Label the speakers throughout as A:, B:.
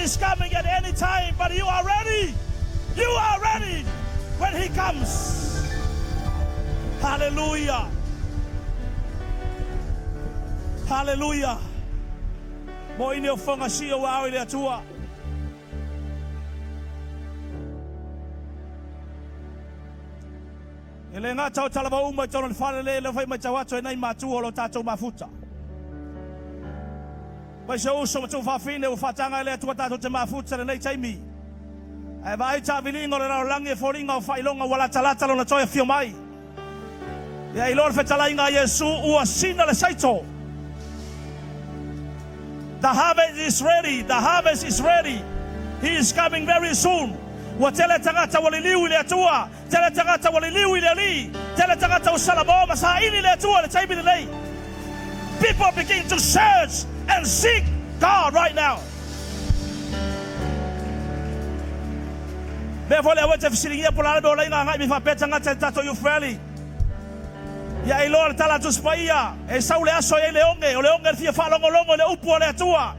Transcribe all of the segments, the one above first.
A: is coming at any time, but you are ready. You are ready when he comes. Hallelujah. Hallelujah. Mo ini o fonga si o au i le atua. E le gata o talavou uma i totonu o le fale le le fai matau atu e nai matua o lo tatou mafuta. Mai se uso ma tuufafine ua faataga e le Atua tatou te mafuta i lenei taimi. Ae vaai taaviliga o le lalolagi e foliga o faailoga ua latalata lona toe afio mai. Ia iloa le fetalaiga a Iesu ua sina le saito. The harvest is ready, the harvest is ready. He is coming very soon. Ua tele tagata ua liliu i le Atua, tele tagata ua liliu i le Alii, tele tagata ua salamo ma saili le Atua i le taimi lenei. People begin to search and seek God right now. Mea foi lea ua te fesiligia po o le a le mea o laiga agai mai faapea tagata i le tatou Youth Rally. Ia e iloa le tala a Tusi Paia, e sau le aso e i ai le oge, o le oge le fia faalogologo i le upu a le Atua.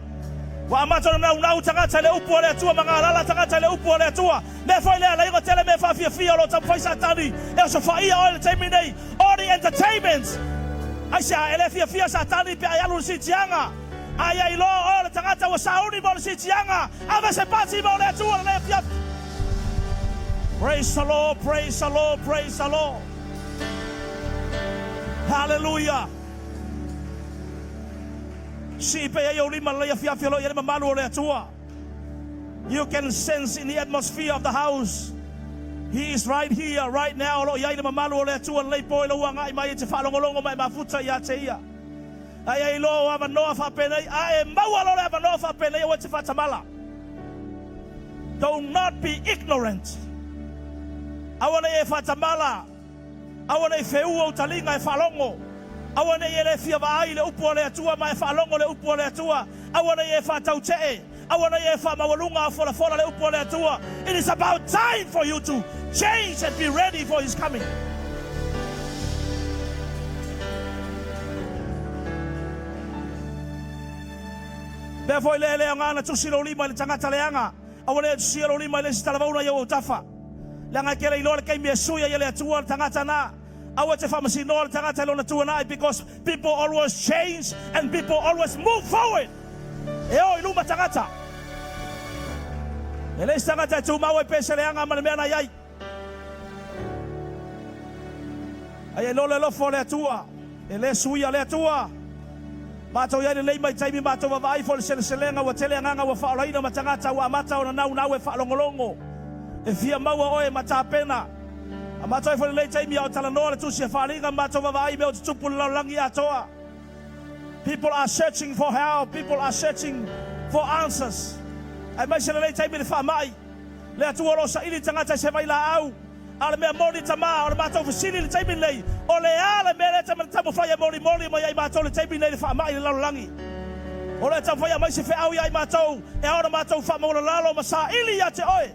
A: Ua amata ona naunau tagata i le upu a le Atua ma galala tagata i le upu a le Atua. Mea foi lea, laiga tele mea faafiafia o lo o taumafai Satani e osofaia oe i le taimi nei. All the entertainment! Aisea, e le fiafia Satani pe a e alu i le siitiaga. A ia iloa oe o le tagata ua sauni mo le siitiaga, ave se pati mo le Atua lenei afiafi. Praise the Lord, praise the Lord, praise the Lord. Hallelujah. Sii pea i ou lima lenei afiafi o lo o i ai le mamalu o le Atua. You can sense in the atmosphere of the house. He is right here, right now. O lo o i ai le mamalu o le Atua lenei po i lou agai mai e te faalogologo ma e mafuta ia te ia. Ai ai loa o avanoa faapenei, a e maua loa le avanoa faapenei aua e te faatamala. Do not be ignorant. Aua nei e faatamala, aua nei feua ou taliga e faalogo, aua nei e le fia vaai i le upu a le Atua ma e faalogo le upu a le Atua, aua nei e faatautee, aua nei e faamaualuga a folafola le upu a le Atua. It is about time for you to change and be ready for his coming. Mea foi lea e le aoga ona tusi lou lima i le tagata leaga, aua ne i tusia lou lima i le isi talavauna i ou autafa. Leaga e te le iloa le taimi e sui ai e le Atua le tagata na. Aua e te faamasinoa le tagata i lona tuanai because people always change and people always move forward. E o i luma tagata. E leai se tagata e tumau ai pea i se leaga ma le mea na i ai. Aia i lo le alofa o le Atua, e le suia le Atua. Matou i ai lelei mai taimi matou vavaai foi le seleselega ua tele agaga ua faaolaina ma tagata ua amata ona naunau e faalogologo e fia maua oe ma tapena. A matou ai foi lelei taimi a o talanoa le tusi e faaliga matou vavaai i mea o tutupu i le lalolagi atoa. People are searching for help, people are searching for answers. Aemaise lelei taimi i le faamai. Le Atua o lo o saili tagata i se vailaau. A o le mea moni tama, o le matou fesili i le taimi lenei, o le a le mea lea e taumafai e molimoli mai ai matou i le taimi lenei i le faamai i le lalolagi? O lea e taumafai e aumai se feau ia i matou e ao ona matou faamaualalo ma saili ia te oe.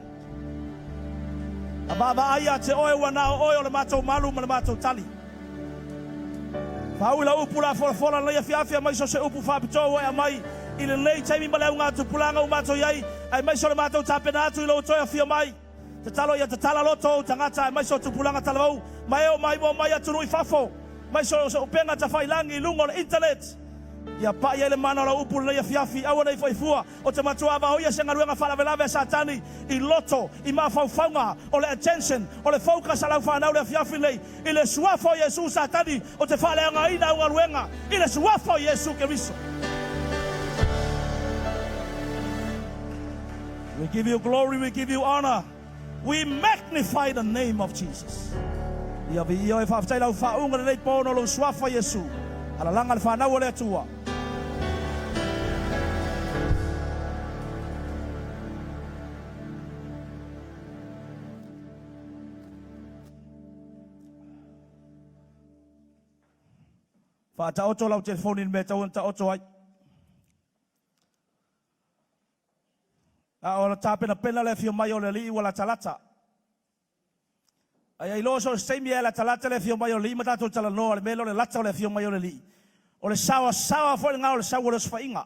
A: A vaavaai ia te oe ua na o oe o le matou malu ma le matou tali. Faaui lau upu lafolafola lenei afiafi aemaise o se upu faapitoa ua e aumai i lenei taimi ma le augatupulaga ua matou i ai, aemaise o le matou tapena atu i lou toe afio mai. Tatalo ia tatala loto ou tagata aemaise o tupulaga talavou ma e o maimoa mai atunuu i fafo, aemaise o se upega tafailangi i luga o le internet. Ia pai ai le mana o lau upu lenei afiafi, aua nei faifua O te matua vaoia se galuega faalavelave a Satani i loto, i mafaufauga, o le attention, o le focus a lau fanau le afiafi nei, i le Suafa o Iesu Satani o te faaleagaina au galuega, i le Suafa o Iesu Keriso. We give you glory, we give you honor, we magnify the name of Jesus. Ia viia oe, faafetai lau faauuga lenei po ona o lou Suafa Iesu. Alalaga le fanau o le Atua. Faataoto lau telefoni i le mea e tatau ona taoto ai. A o le tapenapena le afio mai o le Alii ua latalata. Ai ai loa so o se taimi e latalata le afio mai o le Alii ma tatou talanoa, le mea lea o le lata o le afio mai o le Alii. O le saoasaoa foi lena o le sau o le osofaiga.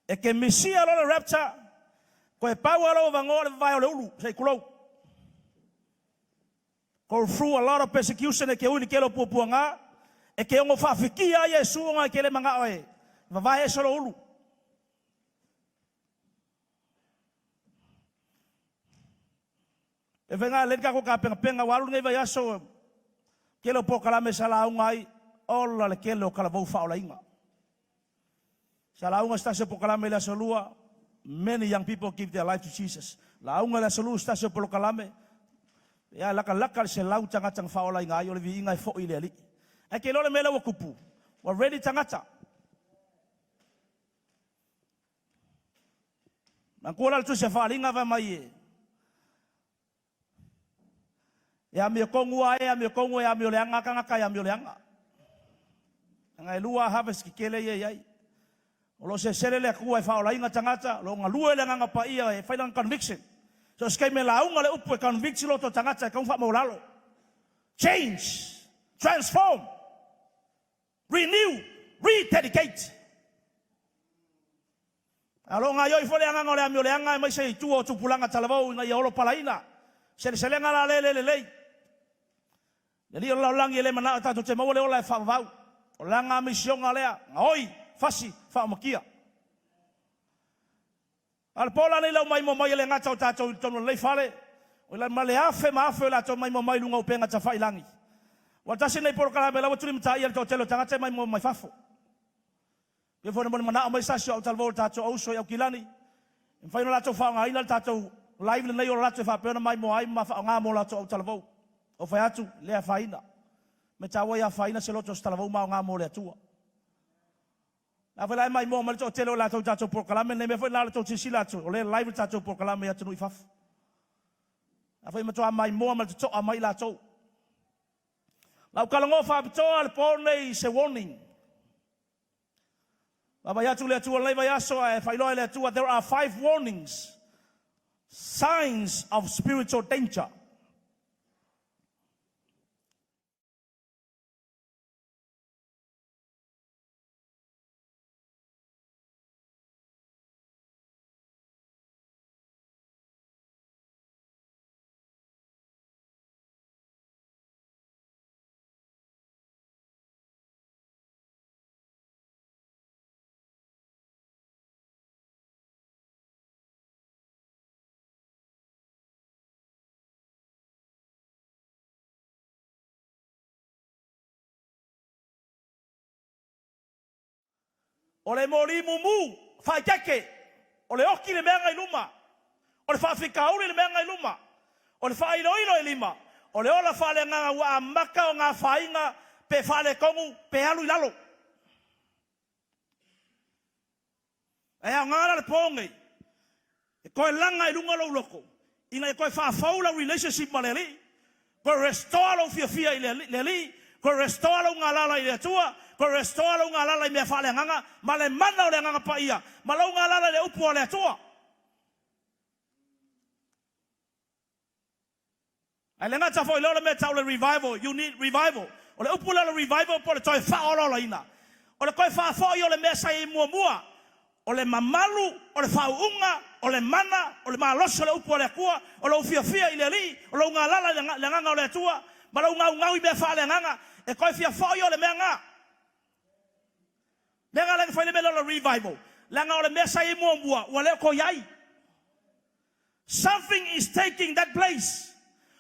A: E ke misia loa le rapture, toe pau lava lou avanoa o le vavae o le ulu, se i tulou. Go through a lot of persecution e ke ui i le tele o puapuaga, e ke ono faafikia ai Iesu ona e ke le manao e vavae ese lou ulu. E faiga lelei le tatou tapenapena ua alu lenei vaiaso tele o polokalame sa lauga ai ola le tele o talavou faaolaina. Sa lauga se tasi o polokalame i le aso lua, many young people give their life to Jesus. Lauga i le aso lua se tasi o polokalame, ia latalata le 100 tagata na faaolaina ai, o le viiga e foi i le Alii. Ae te iloa le mea lea ua tupu, ua ready tagata. Manatua la le tusi a Faaaliga fai mai e, e amiotonu lava e, amiotonu e amioleaga lava tagata e amioleaga. Leaga e lua lava harvest tetele ia e i ai. O lo o sesele le Atua e faaolaina tagata, o lo o galue le Agaga Paia e fai lana conviction. So o se taimi e lauga le upu e convict loto o tagata e tatau ona faamaualalo. Change! Transform! Renew! Rededicate! A o lo o gaoioi foi le agaga o le amioleaga aemaise i tua o tupulaga talavou ina ia olopalaina seleselega la lea e le lelei. Le Alii o le lalolagi e le manao e tatou te maua le ola e faavavau. O lana misioga lea, gaoi, fasi, faaomatia. A o le po la lenei lau maimoa mai e le gata o tatou i totonu o lenei fale, o ila ma le afe ma afe o i latou maimoa mai i luga o upega tafailagi. Ua tasi lenei polokalame la ua tulimataia le toatele o tagata e maimoa mai fafo. Pei foi ona molimau mai se tasi o au talavou o le tatou auuso i Aukilani, e mafai ona latou faaaogaina le tatou live lenei o latou e faapea ona maimoa ai ma faaaoga mo latou au talavou. Ou fai atu, le afaina. Me taua ia afaina se loto o se talavou ma aoga mo le Atua. A foi la e maimoa mai le toatele o latou i tatou polokalame lenei mea foi la o le tou silasila atu o lea e live le tatou polokalame i atunuu i fafo. A foi e matua maimoa ma le totoa mai latou. Lau talanoa faapitoa le po lenei i se warning. Vaavaai atu le Atua lenei vaiaso ae faailoa e le Atua there are five warnings signs of spiritual danger. O le moli mumu faaeteete, o le oti le mea na i luma, o le faafitauli le mea na i luma, o le faailoilo e lima, o le ola faaleagaga ua amata ona afaina pe faaletonu pe alu i lalo. Ae aoga la le po nei e toe laga i luga lou loto ina ia toe faafou lau relationship ma le Alii, toe restore lou fiafia i le Alii, toe restore lou galala i le Atua, toe restore lou galala i mea faaleagaga ma le mana o le Agaga Paia ma lou galala i le upu a le Atua. Ae le gata foi lea o le mea e tau o le revival, you need revival. O le upu lea o le revival po o le toe faaolaolaina. O le toe faafoi o le mea sa i ai muamua, o le mamalu, o le faauuga, o le mana, o le malosi o le upu a le Atua, o lou fiafia i le Alii, o lou galala i le agaga o le Atua, ma lou gaugau i mea faaleagaga. E toe fia foi o le mea na. Mea na lea na fai le mea lea o le revival, leaga o le mea sa i ai muamua ua le o toe i ai. Something is taking that place.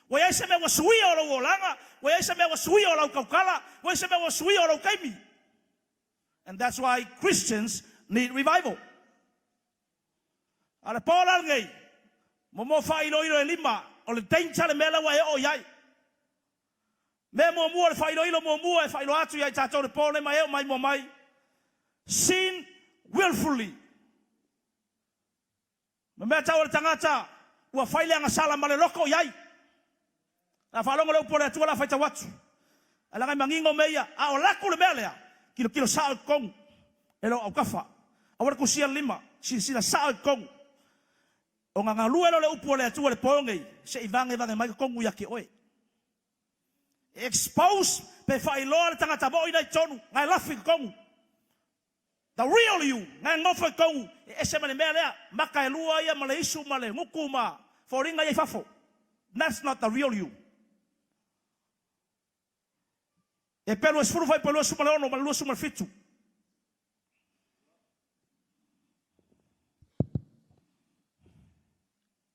A: Ua i ai se mea ua suia o lou olaga, ua i ai se mea ua suia o lau tautala, ua i ai se mea ua suia o lou taimi. And that's why Christians need revival. A o le po la lenei, momo faailoilo e lima o le danger le mea lea ua e oo i ai. Mea muamua, o le faailoilo muamua e faailoa atu ia i tatou le po lenei ma e o maimoa mai, sin willfully. Ma mea tau o le tagata ua fai le agasala ma le loto i ai. A faalogo le upu a le Atua o le a faitau atu. Ae leaga e manino mea ia, a o laku le mea lea, tilotilo sao i totonu e lou autafa. Aua le tusia le lima, silasila sao i totonu. Ona galue lea o le upu a le Atua i le po nei, se i vagevage mai totonu ia te oe. E expose pe faailoa le tagata moi la i totonu, na e lafi i totonu. The real you, na e nofo i tou e ese ma le mea lea, maka e lua ia ma le isu ma le gutu ma foliga ia i fafo. That's not the real you. E pe 20 fuaiupu e 26 ma le 27.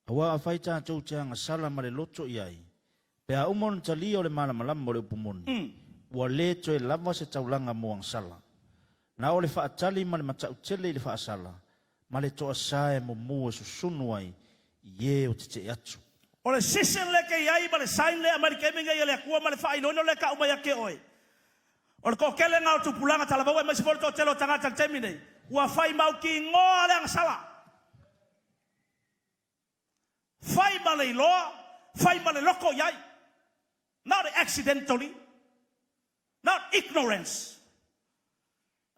B: Aua afai tatou te agasala ma le loto i ai, pe a uma ona talia o le malamalama o le upu moni, ua le toe lava se taulaga mo agasala. Na o le faatali ma le matautele i le faasala, ma le toasa e mumu e susunu ai i e o tetee atu.
A: O le season lea ke i ai ma le sign lea e aumai i le taimi nei e le Atua ma le faailoilo lea e tau mai ia te oe. O le toatele lena o tupulaga talavou aemaise foi o le toatele o tagata i le taimi nei, ua fai mautinoa le agasala. Fai ma le iloa, fai ma le loto i ai. Not accidentally, not ignorance.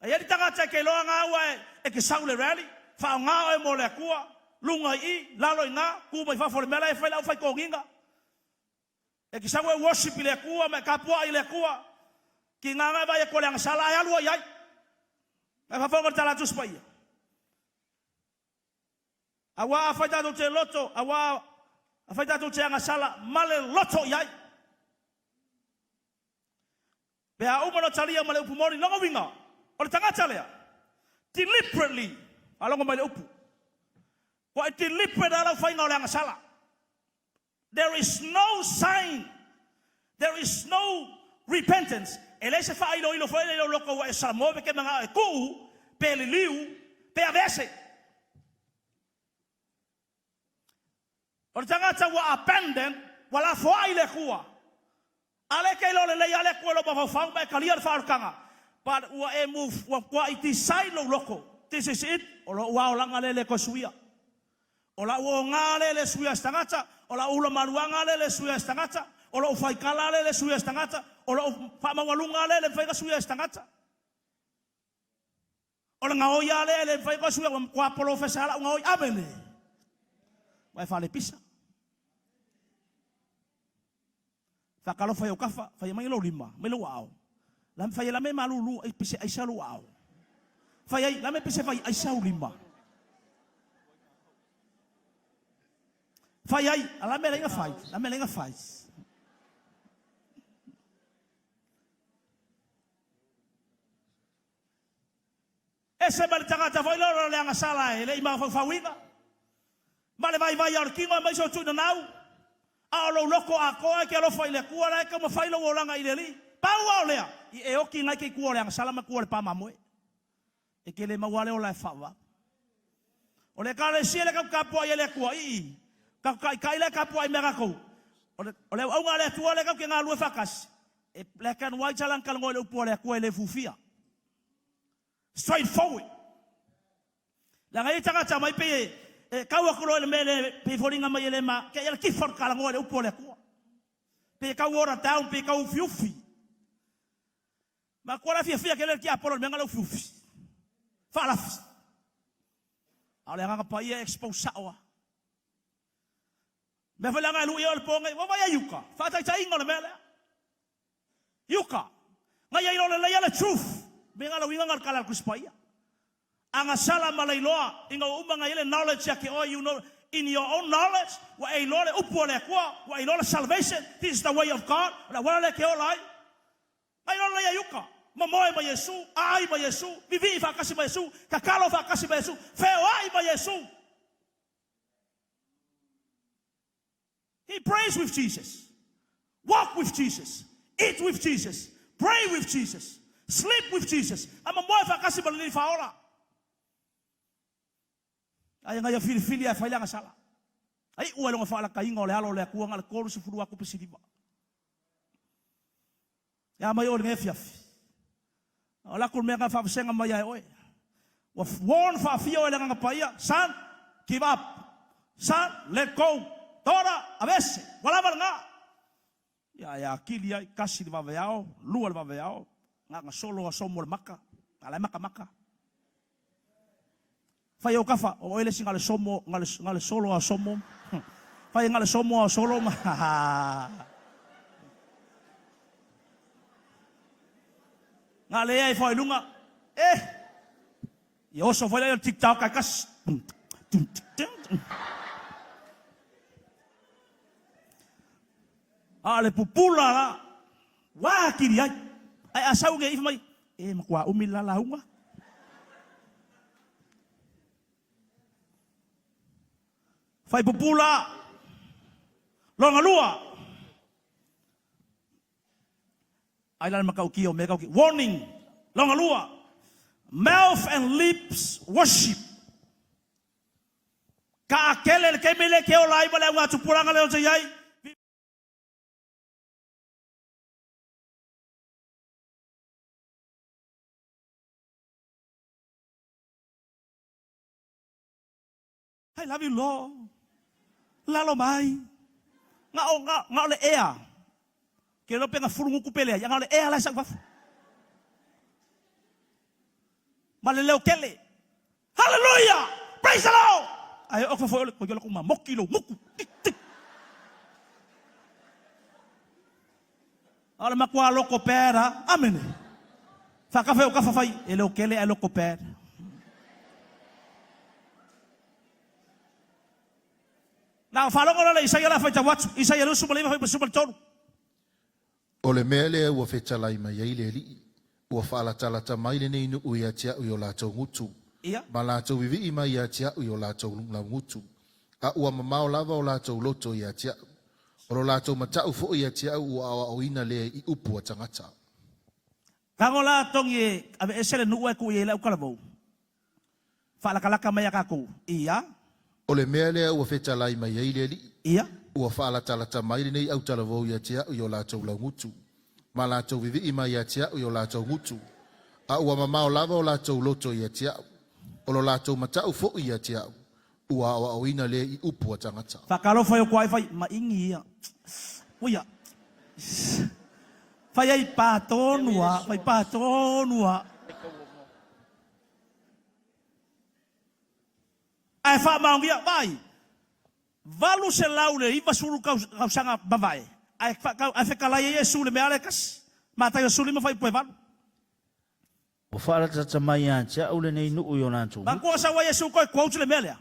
A: E i ai le tagata e te iloa na ua e te sau i le rally, faaaoga oe mo le Atua, luga i i, lalo i ina, tu mai fafo o le mea la e fai le aufai toniga. E te sau e worship i le Atua ma e tapuai i le Atua, tiga na e vaai atu o le agasala ae alu ai i ai. Ae faafofoga le tala a Tusi Paia. Aua afai tatou te loto, aua afai tatou te agasala ma le loto i ai. Pe a uma ona talia ma le upu moni, lona uiga, o le tagata lea, deliberately, faalogo mai le upu, ua e deliberate lava lau faiga o le agasala. There is no sign, there is no repentance, e leai se faailoilo foi lea i lou loto ua e Samoa pe e te manao e tuu, pe liliu, pe aveese. O le tagata ua abandon, ua lafoai i le Atua. A lea e te iloa lelei lava le Atua i lou mafaufau ma e talia le faaolataga, but ua e move, ua matuai decide lou loto, this is it, o lou aolaga lea e le toe suia. O lau oga lea e le suia e se tagata, o lau ula maluaga lea e le suia e se tagata, o lou faikala lea e le suia e se tagata, o lou faamaualuga lea e le mafai ona suia e se tagata. O le gaoi lava lea e le mafai ona suia, ua matua polofesa lava lau gaoi. Amene! Ua e falepisa. Faatalofa i ou kafa, fai mai lou lima, mai lou aao. La fai ai la me malulu ai pise aisa lou aao. Fai ai la me pise fai aisa ou lima. Fai ai, a la me leinga fai, la me leinga fai. Ese mai le tagata foi lea o le agasala e le i mafaufauina, ma le vaivai o le tino aemaise o tuinanau, a o lou loto atoa e te alofa i le Atua la e taumafai lou olaga i le Alii. Pau lava o lea, i e oti nai ke i tua o le agasala ma tua o le pa mamoe. E te le maua lava le ola e faavavau. O le Ekalesia lea tatou tapuai ai le Atua, ii, tatou taitai la e tapuai mai a tatou. O le, o le auauna a le Atua lea tatou te galulue faatasi, e black and white lava lana talanoa i le upu a le Atua e le fufia. Straight forward. Leaga e i ai tagata mai pei e, e tau atu loa i le mea le, pei e foliga mai e le ma, ke ia le tifa o le talanoa i le upu a le Atua. Pei e tau water down, pei e tau ufiufi. Matua la fiafia tele le tiapolo i le mea na le ufiufi. Faalafi. A o le Agaga Paia e expose sao lava. Mea foi leaga e lui ai o le po nei, ua vaai ai uka, faataitaiga o le mea lea. Iuka, na ia iloa lelei lava le truth, me na le uiga na o le tala a le Tusi Paia. Agasala ma le iloa, ina ua uma na i ai le knowledge ia te oe, you know, in your own knowledge, ua e iloa le upu a le Atua, ua e iloa le salvation, this is the way of God, o le auala lea e te ola ai. Na iloa lelei e Iuka, momoe ma Iesu, aai ma Iesu, vivii faatasi ma Iesu, tatalo faatasi ma Iesu, feoai ma Iesu. He prays with Jesus, walk with Jesus, eat with Jesus, pray with Jesus, sleep with Jesus, a momoe faatasi ma le Alii Faaola. Aia na ia filifili ae fai le agasala. A iu ai lona faalakaiga o le alo o le Atua na o le 30 atu pesi lima. E a mai oe i lenei afiafi? O le atu le mea na faavasega mai ia e oe. Ua warn faafia oe e le Agaga Paia, Son, give up. Son, let go. Daughter, aveese. Ua lava lena. Ia e atili ai, tasi le vaveao, lua le vaveao, gagasolo aso mo le maka, a la e makamaka. Fai ou kafa, o oe le isi na o le somo, na o le solo a somo. Fai na o le somo a solo ma. Na le ai fo i lunga. Eh! Ia oso foi lea o le TikTok ae kasi. A o le pupula la, ua atili ai. Ae a sau nei fai mai, e matua umi le la lauga. Fai pupula, lona lua. Ai la le matautia o mea tau warning. Lona lua, mouth and lips worship. Taatele le taimi lea e te ola ai ma le augatupulaga lea o te i ai. I love you Lord. Lalo mai. Na o, na, na o le ea. Ke iloa pe na fulugutu pe leai, a na o le ea la e sau i fafo. Ma le leo tele. Hallelujah! Praise the Lord! Ae oo atu foi ole, koe ola ku mamoki lou muku. Tik, tik. A o le matua loko pera. Amene. Faakafa e o kafa fai, e leo kele ae loko pera. Na o faalogo loa le Isaia la faitau atu, Isaia 29 fai 13.
C: O le mea lea ua fetalai mai ai le Alii, ua faalatalata mai lenei nuu ia te a'u i o latou gutu, ma latou vivii mai ia te a'u i o latou laugutu, a ua mamao lava o latou loto ia te a'u. O lo latou mata'u foi ia te a'u ua aoaoina lea i upu a tagata.
A: Tago la togi e aveese le nuu ae tuu i ai le autalavou. Faalakalaka mai ia tatou. Ia.
C: O le mea lea ua fetalai mai ai le Alii.
A: Ia.
C: Ua faalatalata mai lenei autalavou ia te a'u i o latou laugutu, ma latou vivii mai ia te a'u i o latou gutu, a ua mamao lava o latou loto ia te a'u, o lo latou mata'u foi ia te a'u, ua aoaoina lea i upu a tagata.
A: Faatalofa i o koa e fai ma igi ia. Uia. Fai ai pa tonu a, fai pa tonu a. Ae faamaonia, vaai, 890 tausaga mavae, ae ae fetalai ai Iesu i le mea lea e tasi. Mataio 15 fuaiupu e 8.
B: Ua faalatalata mai ia te a'u lenei nuu i o latou gutu.
A: Manatua sau ai Iesu toe quote le mea lea.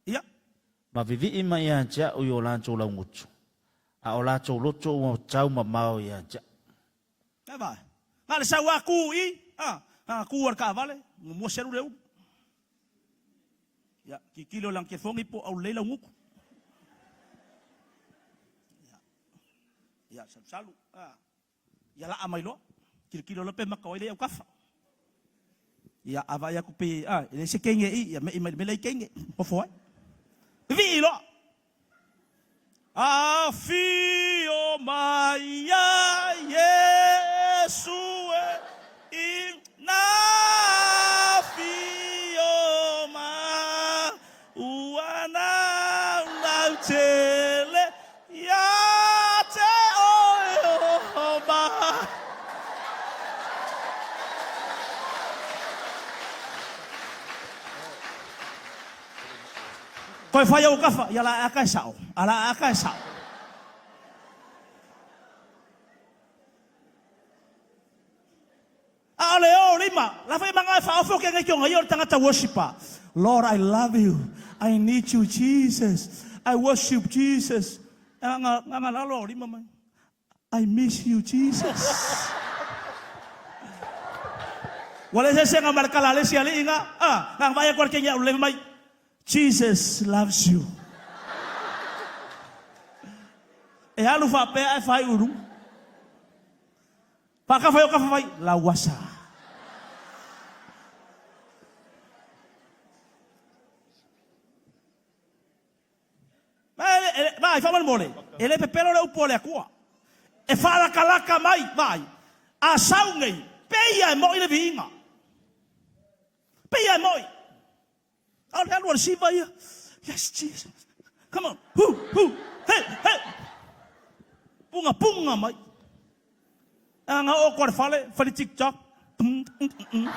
A: Ia.
B: Ma vivii mai ia te a'u i o latou laugutu, a o latou loto ua tau mamao ia te a'u.
A: Ia vaai. Na o le sau a ku i, a, na ku a le taavale, muamua selu le ulu. Ia, tilotilo i lana telefoni po o aulelei lau gutu. Ia, ia salusalu, a. Ia laa mai loa, tilotilo loa pe maka o ai lea i autafa. Ia, a vaai atu pe, a, e leai se kenge i, ia me'i mai le mea lea i kenge, nofo ai. Vivii loa. Afio mai ia Iesu e i na afio mai ua naunau tele Ia te oe o mai. Toe fai ou kafa, ia la aka e sao, a la aka e sao. Aole o lima, la fai manga e faaofo ke ngai ki o le tagata worshiper. Lord, I love you. I need you, Jesus. I worship Jesus. Nga nga lalo o lima mai. I miss you, Jesus. Ua le se se nga ma le kala le si ali nga. Ah, nga vai ko ke ngia le mai. Jesus loves you. E alu faapea ae faaiu i luga. Faakafa e o kafa fai, lauasa. Vaai, faamolemole, e le pepelo le upu a le Atua. E faalakalaka mai, vaai, a sau nei, pei e moi le viiga. Pei e moi. A o le alu a le siva ia. Yes, Jesus. Come on. Hu, hu, hey, hey. Punga, punga mai. A nga o ko le fale, fale TikTok. Mm, mm, mm.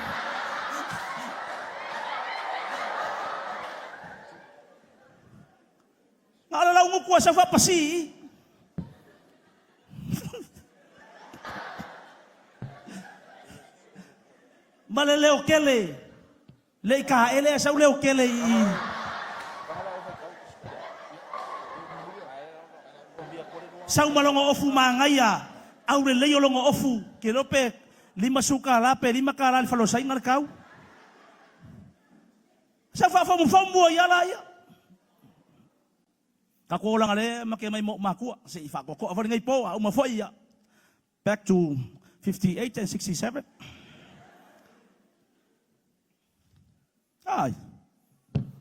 A: Na o le laugutu a sau faapasi. Ma le leo kele. Le i kaele ae sau leo kele i i. Sau ma logo ofu magaia, aulelei o logo ofu, ke iloa pe 50 kala pe 5 kala le faleosaiga le kau. Sau faafomufomu ai lava laia. Tatou olaga le make mai mo makua se i faatoatoa foi lenei po a uma foi ia. Back to 58 and 67. Ai.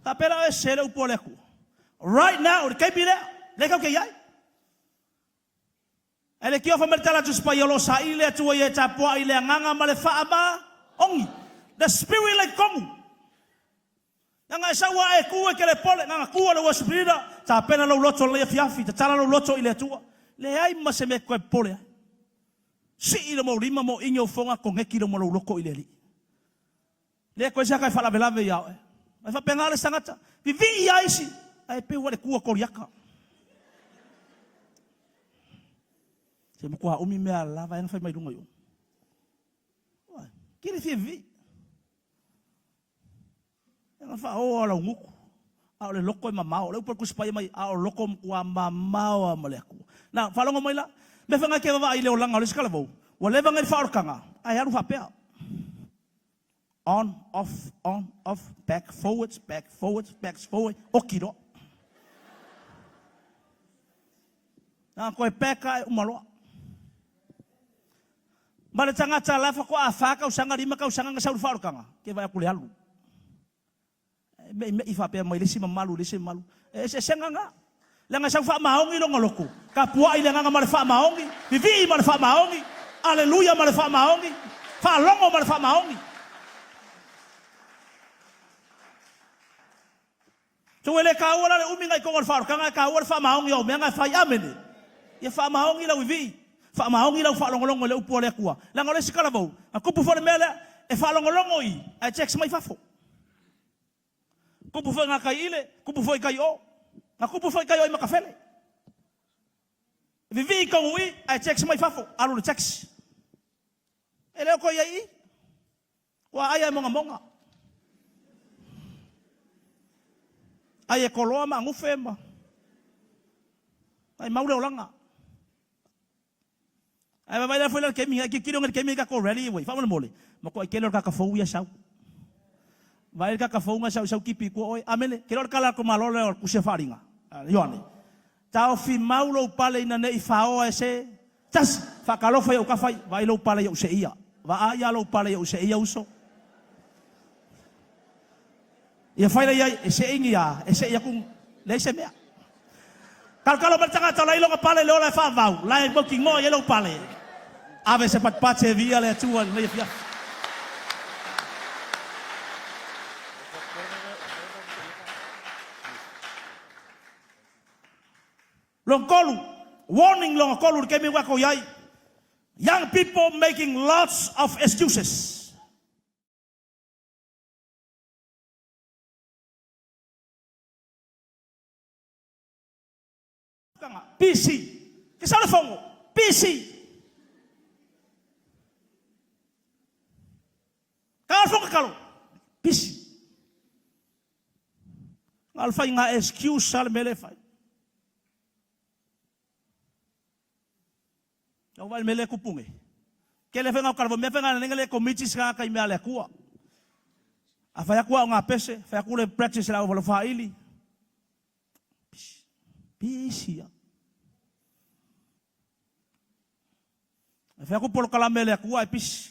A: Faapea la oe se le upu a le Atua. Right now, le taimi lea, lea tatou te i ai. Ae le tiofa mai le tala a Tusi Paia o lo o saili le Atua ia e tapuai i le agaga ma le faamaoni. The spirit le i totonu. Leaga e sau a e tu e kelepole, na ona tu a le worship leader, tapena lou loto lenei afiafi, tatala lou loto i le Atua. Leai ma se mea e toe popole ai. Sii le moulima mo igi ou foga, koneki le ma lou loto i le Alii. Le toe se aka e faalavelave ia oe. Ae faapena le isi tagata, vivii a isi, ae peu a le tu a Koliata. Se matua umi mea lava e na fai mai luga i o. Kile fia vivii. E faaoa lau gutu, a o le loko e mamao. O le upu a le Tusi Paia mai, a o loko matua mamao lava ma le Atua. Na, faalogo mai la, mea fai ke vaavaai i le olaga o le isi talavou, ua leva nei le faaolataga, ae alu faapea. On, off, on, off, back, forwards, back, forwards, back, forward, oki loa. Na toe back ae uma loa. Ma le tagata la faatoa fa tausaga, lima tausaga na sau i le faaolataga, ke vaai atu le alu. E me'ime'i faapea mai le isi mamalu i le isi mamalu. E eseesega na. Leaga e sau faamaoni lona loto, tapuai le agaga ma le faamaoni, vivii ma le faamaoni, aleluia ma le faamaoni, faalogo ma le faamaoni. Tou e le taua la le umi na i totonu o le faaolataga, ae taua le faamaoni o au mea na e fai. Amene. Ia faamaoni lau vivii, faamaoni lau faalogologo i le upu a le Atua. Leaga o le isi talavou, na tupu foi le mea lea, e faalogologo i, ae text mai fafo. Tupu foi gatai ile, tupu foi tai o. Na tupu foi tai o i Matafele. Vivii tonu i, ae text mai fafo, alu le taxi. E le o toe i ai i. Ua ai a e mogamoga. Ai e koloa ma agufe ma ai mau le olaga. Ae vaavaai la foi la le taimi, ai tilotilo nai le taimi ai tatou rally uei, faamolemole, matuai tele o le tagata fou ia sau. Vaai le tagata fou na sau i sau tipi i tua oe. Amene. Ke loa le tala a le malo lea o le tusi a Faaaliga, Ioane. Taofi mau lou pale ina ne i faoa e se tasi. Faatalofa i ou kafa i, vaai lou pale i ou seia. Vaai a lou pale i ou seia uso. Ia fai la iai, e seini a, e sei aku, leai se mea. Kalokalo mai le tagata o la i lona pale le ola e faavau, la e mautinoa i ai lou pale. Ave se patipati e viia le Atua i lenei afiafi. Lona tolu, warning lona tolu i le taimi ua tatou i ai, Young people making lots of excuses. Pisi. Ke sau le fono. Pisi. Ka le fono kalo. Pisi. Na o le faiga excuse a le mea lea e fai. Lau vaai i le mea lea e tupu nei. Tele faiga o kalavo, mea faiga lenei le komiti se tagata i mea a le Atua. A fai atu au ngā pese, fai atu le practice le au walo whaili. Pisi. Pisi ia. E fai atu polokalame le Atua e pisi.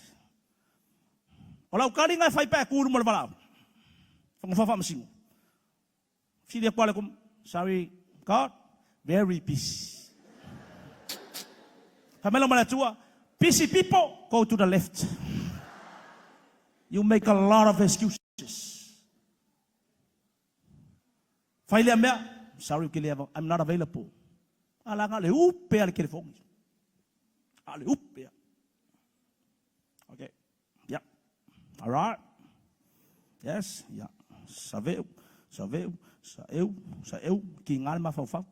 A: O lau kaliga e fai pe a e tu i luma o le valaau. Whangafa whaamasino. Fesili aku ale sorry God, very busy. Fai mai lau ma le Atua, busy people go to the left. You make a lot of excuses. Fai lea mea, sorry I'm not available. A la le upe a le telefoni. A le upe a. Okay. Yeah. All right. Yes. Yeah. Saveu, saveu, saeu, saeu, ki ngā le mafaufau.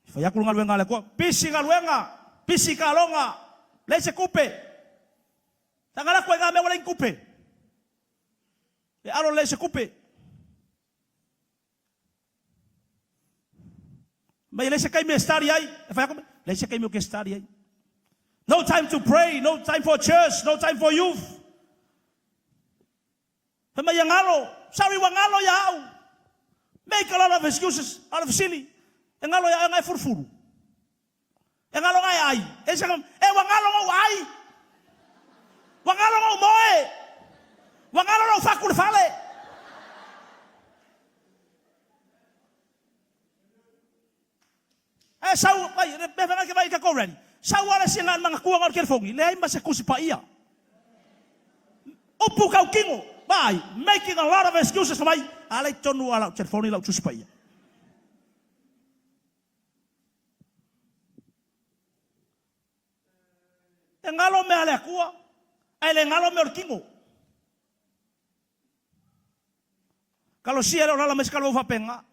A: Fai aku le galuega a le Atua, pisi galuega, pisi kaloga. Leai se tupe. Taga lako ai ngā mea ua leai ni tupe. E alo leai se tupe. Mai e leai se taimi e study ai. E fai atu, leai se taimi ou te study ai. No time to pray, no time for church, no time for youth. Fai mai ia galo, sorry ua galo ia au. Make a lot of excuses, a o le fesili, e galo ia oe nga e fulufulu? E galo nga e ai? E se e ua galo ngou ai. Ua galo ngou moe. Ua galo lou faku le fale. Ae sau, ai, mea fai ke vai ka go ready. Sau ala si nga manga kuanga o le telephone, leai ma se kusi paia. Upu kau kingo, vai, making a lot of excuses for mai, ala i tonu ala o telefoni lau tusi paia. E galo mea a le Atua, ae le galo mea o le tino. Kalosia e le o lala mai se kalou faapena.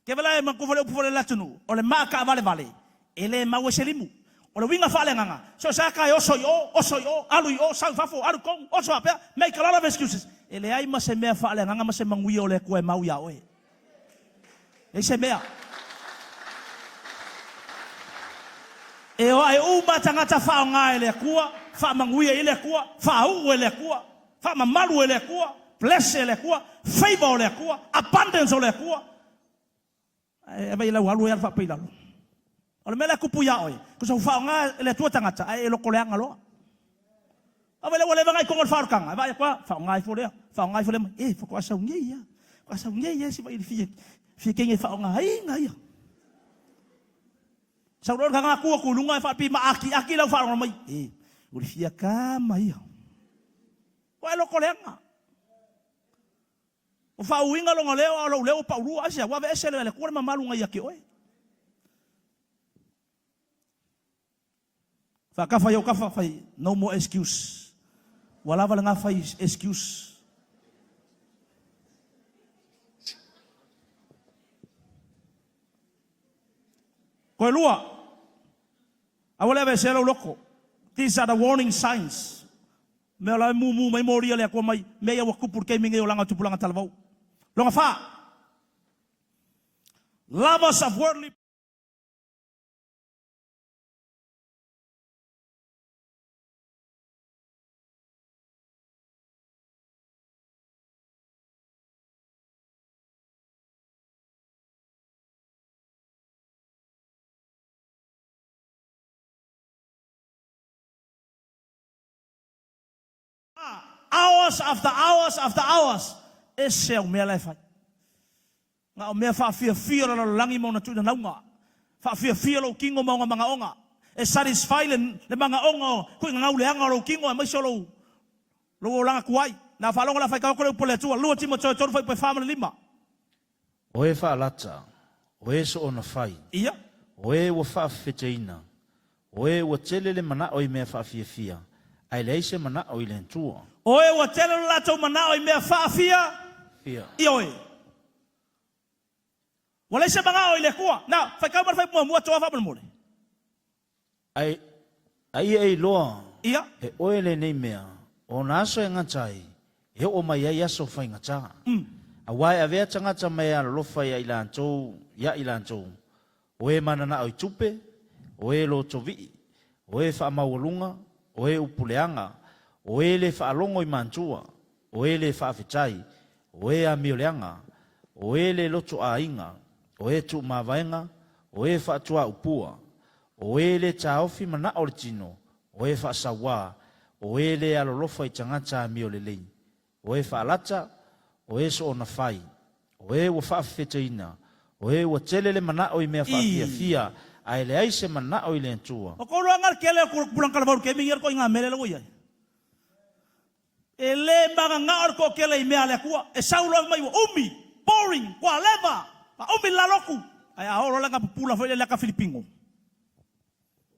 A: Ke vela e makufa le upu fale le atunuu, o le maa kaavalevale, e le mau ai se limu. O le uiga faaleagaga, so o se aka e oso i o, oso i o, alu i o, sau i fafo, alu i totonu, oso faapea, make a lot of excuses. E leai ma se mea faaleagaga ma se manuia o le Atua e mau iā oe. Leai se mea. E oae uma tagata faaaoga e le Atua, faamanuia i le Atua, faauu e le Atua, faamamalu e le Atua, bless e le Atua, favor o le Atua, abundance o le Atua. Ae avai lau alu e alu faapea i lalo. O le mea lea kupu iā oe, kusa ua faaaoga e le Atua tagata, ae e lokoleaga loa. Aua lea ua leva nai koga o le faaolataga, e vaai atu lava, faaaoga ifo lea, faaaoga ifo lea mai, e, faatoa sau nei lava, faatoa sau nei lava si vai i le fia, fia kenge e faaaogaina ia. Sau loa le tagata tu atu i luga e faapi maakiaki lau faalogologo mai, e, o le fia kama ia. Ua e lokoleaga. Ua faauiga lona leo, a o lou leo ua paulua. Aisea? Ua aveese e le Atua le mamalu na ia te oe. Faakafa i ou kafa, fai, no more excuse. Ua lava lena fai excuse. Koe lua, aua le aveesea lou loko. These are the warning signs. Mea o la e mumu mai molia le Atua mai, mea ia ua tupu i le taimi nei o laga tupulaga talavou. Lona fa, lovers of worldly Hours after hours after hours, ese au mea la e fai. Na o mea faafiafia o le lalolagi ma ona tuuina-nauga. Faafiafia lou tino ma ona manaoga. E satisfy le, le manaoga o tuuina-nauleaga o lou tino aemaise o lou, lou olaga tuai. Na faalogo la faitau atu le upu a le Atua, 2 Timoteo 3 fuaiupu e 4 ma le 5.
B: O e faalata, o e soona fai,
A: Ia.
B: o e ua faafefeteina, o e ua tele le manao i mea faafiafia, ae leai se manao i le Atua.
A: O e ua tele lo latou manao i mea faafia,
B: Fia.
A: Ioe. Ua leai se manao i le Atua. Now, faitau mai le fuaiupu muamua toa faamolemole.
B: Ai, a ia e iloa,
A: Ia.
B: e oe lenei mea, o na aso e gata ai, e oo mai ai aso faigata. Aua e avea tagata mai e alolofa ia i latou, ia i latou, o e mananao i tupe, o e lotovii, o e faamaualuga, o e upuleaga, o e le faalogo i matua, o e le faafetai, o e amioleaga, o e le loto aiga, o e tuumavaega, o e faatuaupua, o e le taofi manao o le tino, o e faasauā, o e le alolofa i tagata amiolelei, o e faalata, o e soona fai, o e ua faafefeteina, o e ua tele le manao i mea faafiafia, ae leai se manao i le Atua.
A: O kou loaga le kele o tupulaga talavou i le taimi ia le ituaiga mele la ua i ai. E le magagao le toatele i mea a le Atua. E sau loa mai ua umi, boring, ua leva, a umi le lalotu. Ae a oo loa le aga pupula foi lea i le ata Filipino,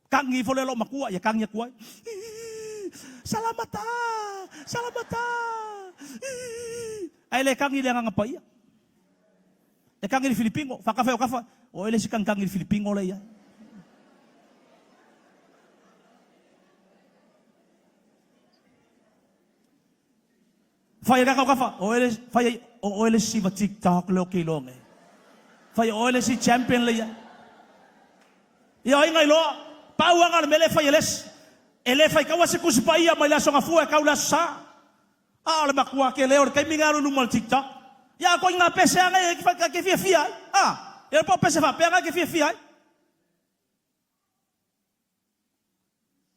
A: kagi ifo lea lou matua, ia kagi atu ai, Ii, salamata, salamata, ii. Ae le kagi i le Agaga Paia. E kagi i le Filipino, faakafa e o kafa, o oe le isi kagikagi i le Filipino lea i ai. Fai e kakau kafa, o oe le, fai ai, o oe le isi va TikTok leo ke iloa nei. Fai o oe le isi champion le ia. Ia o ai ngai loa, pau aga le mea le fai e le isi. E le fai kaua se Tusi Paia mai le Aso Gafua e kau le Aso Sa. A o le matua tele o le taimi na alu i luma o le TikTok. Ia a koiga pese aga ia e ke fiafia ai. A, ia po o pese faapea aga e ke fiafia ai.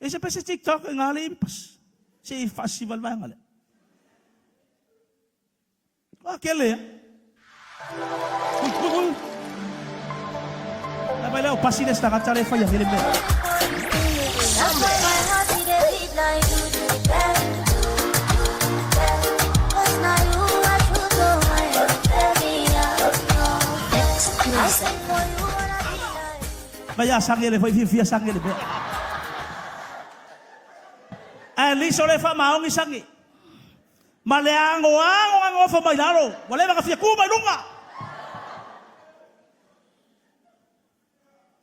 A: E se pese TikTok e ngā le pas. Se i faasiva le vaega lea. A kele a. Ui, ui, ui. La vai lea o pasi le tagata le whai a le mea. Mai a sangi le foi fiafia sangi le mea. Ae liso le faamaoni sangi. Ma le agoago gagofo mai lalo, ua leva na fia tu mai luga.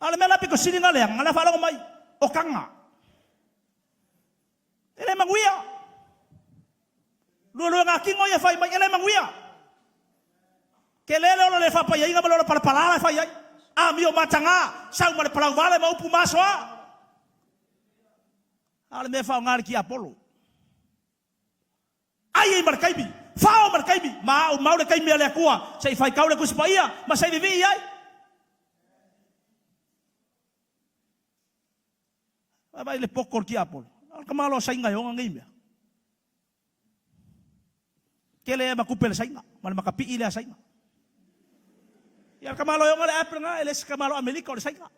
A: A o le mea la pito sili na leaga, na faalogo mai, o taga. E le manuia. Lualuaga tino ia fai mai, e le manuia. Tele le ola le faapaiaiga ma le ola palapala la e fai ai. Amio mataga, sau ma le palauvale ma upu masoa. A o le mea e faaaoga le tiapolo. Ai ai ma le taimi, fao ma le taimi, ma au mau le taimi a le Atua, se i faitau le Tusi Paia, ma se i vivii ai. Vaai le poto o le tiapolo. O le tamaloa Saina e ona nei mea. Tele e ma tupe le Saina, ma le makapii lea Saina. Ia le tamaloa e ona le app lena, e le se tamaloa Amerika o le Saina.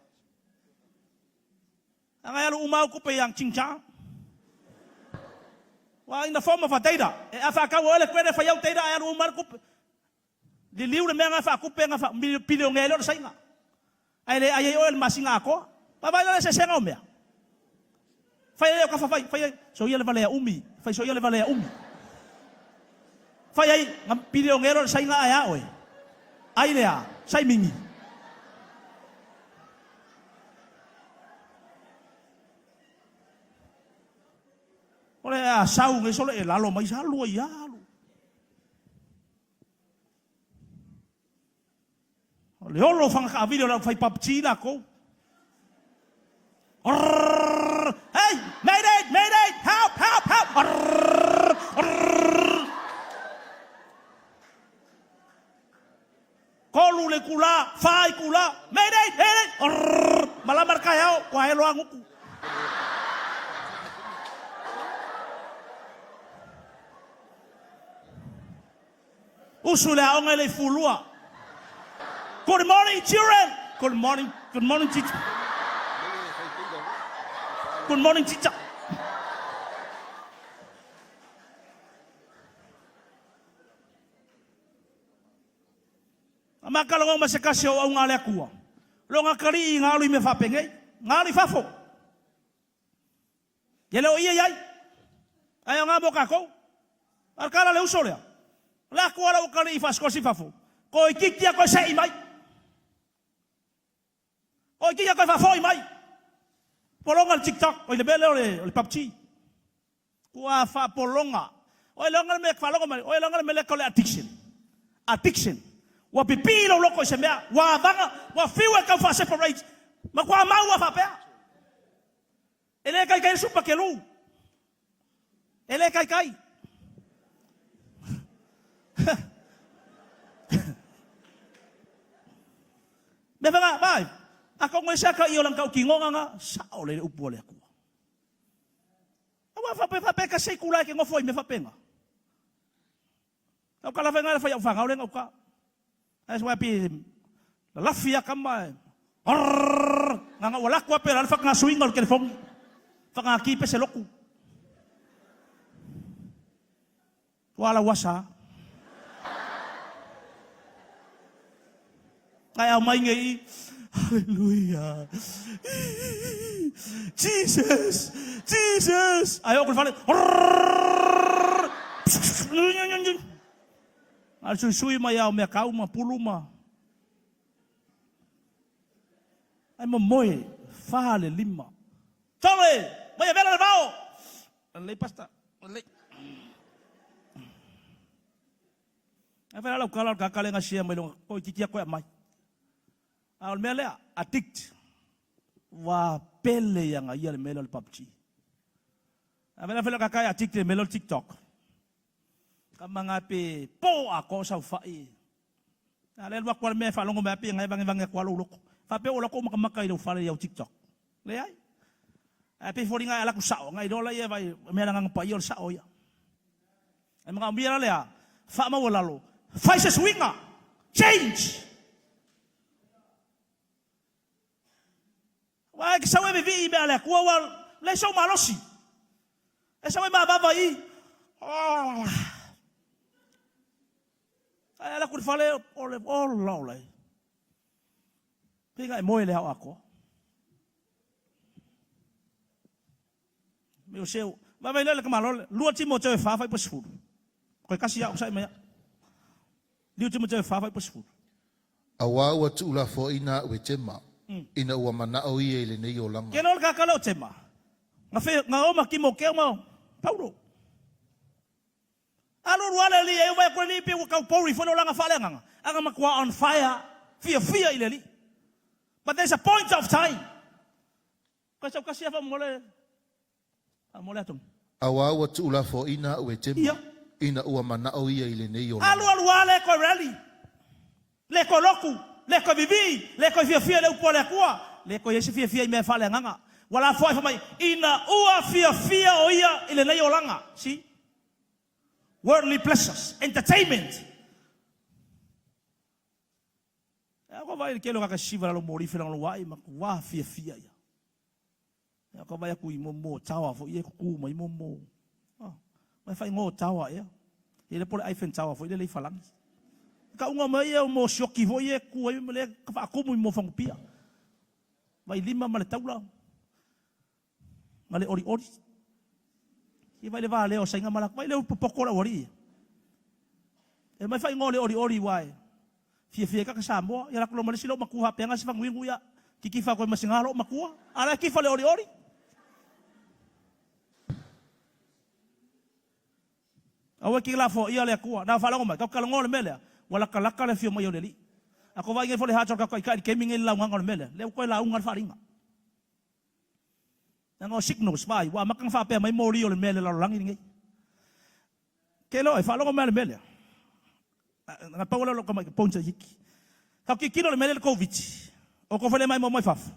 A: Aga e alu uma au tupe ia Ching Chang. Wa in the form of a data. E a whakau o ele koe whai au data e alu uma le tupe. Liliu le mea nga whakupe nga wha pilionea le o le Saina. Ai le ai ai oe le masina atoa. Vaavaai la le eseesega o mea. Fai ai o kafa fai, fai ai, soia le valea umi, fai soia le valea umi. Fai ai, nga pilionea le Saina ae a oe. Ai le a, sai mingi. O le a sau ngai sole e lalo mai sa lua ia alu. O le olo o fagakaavili o le aufai PUBG lakou. Arrrr! Hey! Mayday! Mayday! Help! Help! Help! Arrrr! Arrrr! Kolu le itulā, whā itulā, Mayday! Mayday! Arrrr! Malama le taeao, kua elo agutu. Usu le aoga i le ifulua. Good morning children. Good morning, good morning teacher. Good morning teacher. A makalogo ma se kasi o auga a le Atua. Lo nga kalii i nga alu i mea faapenei. Nga alu i fafo. Ia le o ia iai. Ae aoga mo kakou. A o le kala le uso lea. O le Atua la ua kalii faasikosi i fafo. Ko itiiti a koe se'i mai. Ko itiiti a koe faafoi mai. Pologa le TikTok, oi le mea lea o le, o le PUBG. Ua faapologa. Oi loga le mea faalogo mai, oi loga le mea lea o le addiction. Addiction. Ua pipii lou loko i se mea, ua avaga, ua fiu e tau faa-separate, matua mau a faapea. E le taitai le supa kelu. E le taitai. Mea whanga, vai, a ko ngoe saka i o lang kau ki ngonga nga, sao le upu o le Atua. Aua whape whape ka sei kula e ke ngofo i me whapenga. Au ka lawe ngai whai au whangau le ngau ka. Ai swa pi lalafi a kama e. Arrrr, nga nga wala kwa pera le whakanga suinga o le telefoni. Whakanga ki pese loku. Wala wasa. Ai au mai ngai Hallelujah. Jesus. Jesus. Ai o ku le fale. A suisui mai ao mea kau ma pulu ma. Ai momoe, wha le lima. Tole, mai e vela le vao. Lelei pasta, lelei. Ae fai la lau kala o le kaka lea na share mai luga, toeitiiti lava toe aumai. A o le mea lea, addict. Ua pele ia ia le mea lea o le PUBG. A fai la fai le kaka e addict i le mea lea o le TikTok. Kama nga pe po atoa o saofai. A lea alu atu lava le mea e faalogo mai lava pe na e vagevage atu lava lou loto. Faapea ua alu atu ou makamaka i lou fale i au TikTok. Leai. Ae pei e foliga e alu atu sao, ona iloa lea vaai mea le Agaga Paia o le sao ia. E manaomia la le a? Faamaualalo, fai se suiga! Change! Aua e te sau e vivii i mea a le Atua ua leai sou malosi. E sau e mavava i i. Ae ala atu i le fale o le ola ola e. Pei na e moe i le ao atoa. Me o seu. Vaavaai lea le tamaloa lea. 2 Timoteo e 4 fuaiupu 10. Koe kasi au sai mai au. 2 Timoteo e 4 fuaiupu 10.
C: Auā ua tuulafoaiina a'u e Tema, ina ua mana'o ia i lenei olaga.
A: Ke loa le kākala o Tema, na fe, na o ma Timoteo ma Paulo. Alu alu lava le alii e vaai atu le alii pei ua tau pouri foi le olaga faaleagaga, a na matua on fire fiafia i le alii. But there's a point of time. Koe sau kasi lava faamolemole, faamolemole atu.
C: Auā ua tuulafoaiina a'u e Tema, ina ua mana'o ia i lenei olaga.
A: Alu alu lava le koe rally, le koe lotu, le koe vivii, le koe fiafia i le upu a le Atua, le koe i ai se fiafia i mea faaleagaga. Ua lafoai fai mai, ina ua fiafia o ia i lenei olaga. See? Worldly pleasures, entertainment. E a ko vai le kelo kaka siva lalo mori fela lo wai ma wa fiafia ia. E a ko vai aku i mo mo tawa fo ie kuku mai mo mo. Ah, mai fai ngo tawa ia. Ia le pole Eiffel Tower fo ile le falangi. Ka unga mai ia mo sioki fo ie ku ai le ka fa kumu i mo fangupia. Vai lima ma le taula. Ma le ori ori. Ia vai le va lea o sainga ma la vai le popoko la wari. E mai fai ngo le ori ori wai. Fiafia kaka Samoa, ia la kulo malisi lo makua hapeanga se fanguingu ia. Kikifa koe masinga lo makua. Ala kifa le ori ori. Aua ki lafo ia le Atua. Na faalogo mai, kau kalogo le mea lea, ua lakalaka le afio mai o le Alii. A ko vaai ngai fo le haca o le kau kaikai i le kemi ngai le laugaga o le mea lea, lea ua koe lauga le faaaliga. Leaga o signals, vaai, ua amata ona faapea mai moli o le mea i le lalolagi lenei. Ke loa, e faalogo mai le mea lea. Na pau lea o lou tama i ka points a hiki. Kau kikilo le mea lea le Koviti. O ko fele mai mo mai fafo.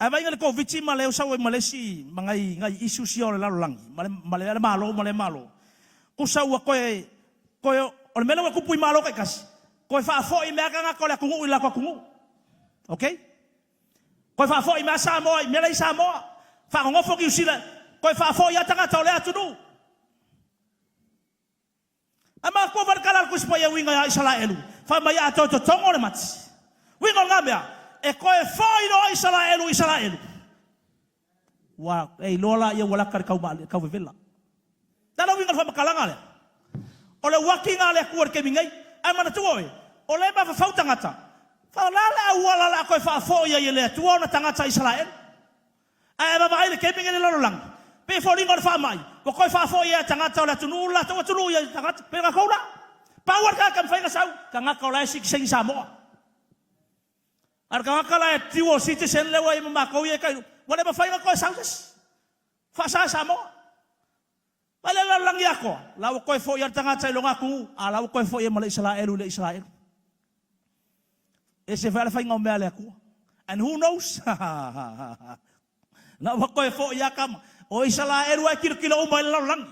A: Ae vaaiga le Koviti ma lea ua sau ai ma le isi ma nai nai issues ia o le lalolagi ma le ma le Malo ma le Malo. Tusa ua toe toe o le mea lea ua tupu i Malo taitasi, toe faafoi mai lava tagata o le atunuu i le latou atunuu. Okay? Toe faafoi mai lava Samoa i mea la i Samoa. Faanonofo Niu Sila, toe faafoi lava tagata o lea atunuu. Ae manatua foi le tala a le Tusi Paia e uiga ia Isaraelu, fai mai a toe totogo le mati. Uiga o lena mea, e toe foi loa Isaraelu i Isaraelu, ua e iloa laia ua lata le tau vevela. Le a le uiga o le faamatalaga lea? O le uakiga a le Atua i le taimi nei. Ae manatua oe, o lea e mafaufau tagata, o le a le auala o le a toe faafoi ai e le Atua ona tagata Isaraelu? Ae vaavaai i le taimi nei i le lalolagi, pei e foliga o le faamai, ua toe faafoi ai a tagata o le atunuu le latou atunuu i tagata, pei o latou la. Pau lava le tagata e mafai ona sau, tagata o la e sitiseni Samoa. A o le tagata la e dual citizen lea ua i ai ma matou ia e tai, ua le mafai ona toe sau se isi. Faasa e Samoa. Vaai le lalolagi atoa, la ua toe foi lava le tagata i lona atunuu, a la ua toe foi ai ma le Isaraelu i le Isaraelu. Ese foi lava le faiga o mea a le Atua. And who knows? La ua toe foi lava tama. O Isaraelu lava e tilotilo uma i le lalolagi.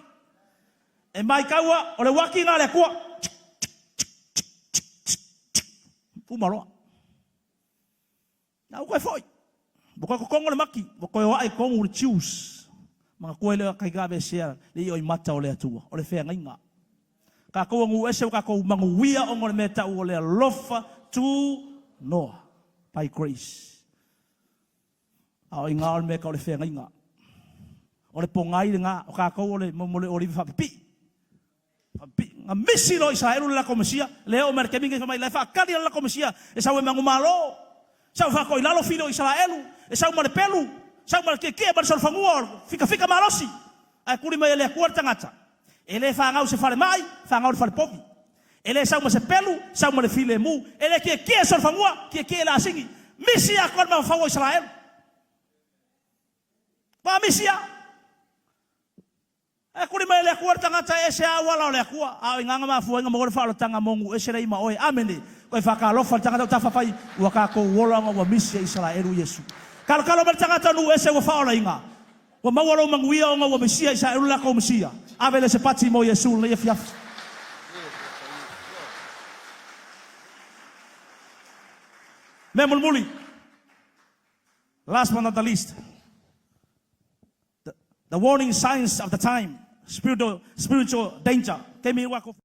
A: E maitaua, o le uaki lena a le Atua. Uma loa. Na ua toe foi. Ua toe totogo le mati, ua toe oae i totonu le Jews. Manatua ai lea o kai aveesea le ioimata o le Atua, o le feagaiga. Tatou ua ese ua tatou manuia ona o le mea e tau o le alofa tu noa, by grace. A o iga o le mea e tau o le feagaiga. O le pogai lena, o tatou o le mo le olive faapipii. Na misi loa Isaraelu le latou Mesia, lea oo mai le taimi lenei fai mai la e faatali le latou Mesia e sau e manumalo, sau e faatoa i lalo fili o Isaraelu, e sau ma le pelu, sau ma le tietie ma le solofanua o le fikafika malosi. Ae tuli mai e le Atua le tagata. E le fanau i se falemai, fanau i le falepovi. E le sau ma se pelu, sau ma le filemu. E le kiekie solofanua, kiekie le asigi. Misi atoa le mafaufau o Isaraelu. Ua misi a. E kuli mai e le Atua le tagata e ese a auala o le Atua, a o i ganga mafuaiga maua le faaolataga mo nuu ese lea ima oe. Amene. Koe faatalofa le tagata o tafafai, ua tatou ola ona ua misi e Isaraelu Iesu. Kalokalo mai le tagata o nuu ese ua faaolaina, ua maua lou manuia ona ua misia Isaraelu le latou Mesia. Ave le se pati mo Iesu lenei afiafi. Mea mulimuli. Last but not the least. The, the warning signs of the time, spiritual, spiritual danger. Taimi ua ko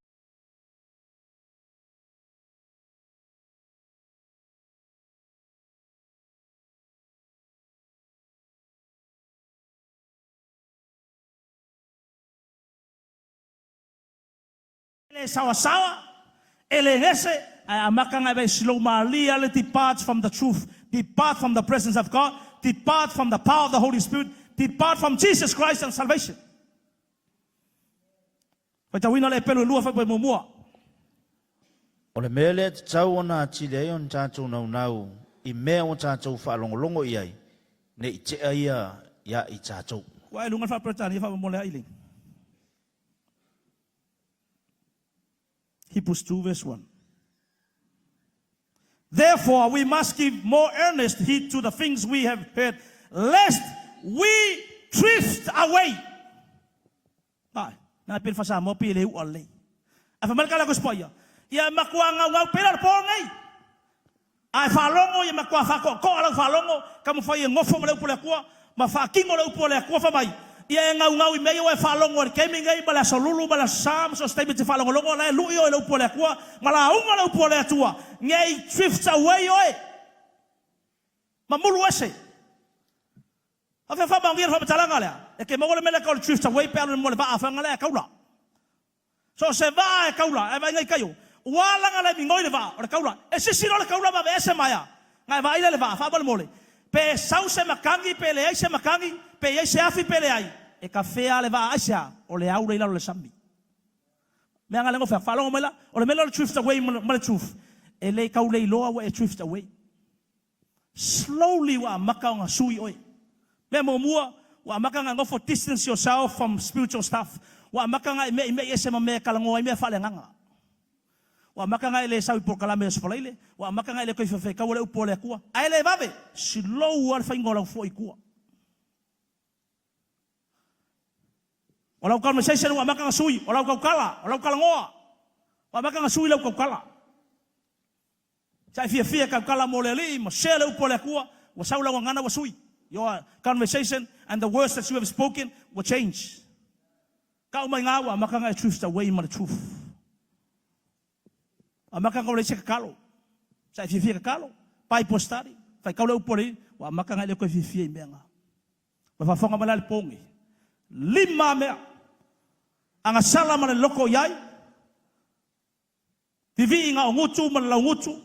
A: E le saoasaoa, e le gese, ae amata ona e slow malie le depart from the truth, depart from the presence of God, depart from the power of the Holy Spirit, depart from Jesus Christ and salvation. Faitauina le Epelu e lua fuaiupu e muamua.
B: O le mea lea e tatau ona atili ai ona tatou naunau i mea ua tatou faalogologo i ai, ne i tea ia iā i tatou.
A: Ua e luga le faa-Peretania faamolemole ai le. Hebrews 2 verse 1. Therefore, we must give more earnest heed to the things we have heard, lest we drift away. Ai, na pele fa Samoa pe le u'a lelei. Ae fai mai le kala ko ia. Ia matua ngaungau pela le po nei. Ae faalogo ia matua faatoatoa lau faalogo, taumafai e nofo ma le upu a le Atua, ma faatino le upu a le Atua fai mai, Ia e gaugau i mea ia ua e faalogo ai i le taimi lenei, ma le aso lulu, ma le aso sa, ma so o se taimi e te faalogologo, la e lui oe i le upu a le Atua, ma lauga le upu a le Atua, ne i drift away oe, ma mulu ese. Afea faamaonia le faamatalaga lea? E te maua le mea lea e tau o le drift away pe alu mo le vaa fanga lea e taula. So o se vaa e taula, ae vaai nei ua ala na le migoi le vaa o le taula. E sisi loa le taula ma aveese mai a. Na e vaai lea i le vaa, faamolemole. Pe sau se matagi pe leai se matagi, pe i ai se afi pe leai, e kafea le vaa aisea? O le au lea i lalo o le sami. Mea nga le ngofe, faalogo mai la, o le mea lea o le drift away ma le truth, e le tau le iloa ua e drift away. Slowly ua amata ona sui oe. Mea muamua, ua amata ona nofo distance yourself from spiritual stuff. Ua amata ona e me'ime'i ese ma mea e talanoa ai mea faaleagaga. Ua amata ona e le sau i polokalame Aso Faraile. Ua amata ona e le toe fefetaua le upu a le Atua. Ae le vave, slow lava le faiga o lau fo'i i tua. O lau conversation ua amata ona sui, o lau tautala, o lau talanoa, ua amata ona sui lau tautala. Sa e fiafia e tautala mo le Alii ma share le upu a le Atua, ua sau lau gagana ua sui. Your conversation and the words that you have spoken will change. Kau mai ngā ua amata ona e drift away ma le truth. Amata ona ua leai se tatalo. Sa e fiafia e tatalo, Bible study, faitau le upu a le Alii, ua amata ona e le toe fiafia i mea na. Ua faafofoga mai la le poge. Lima mea. Agasala ma le loko i ai. Viviiga o gutu ma le laugutu,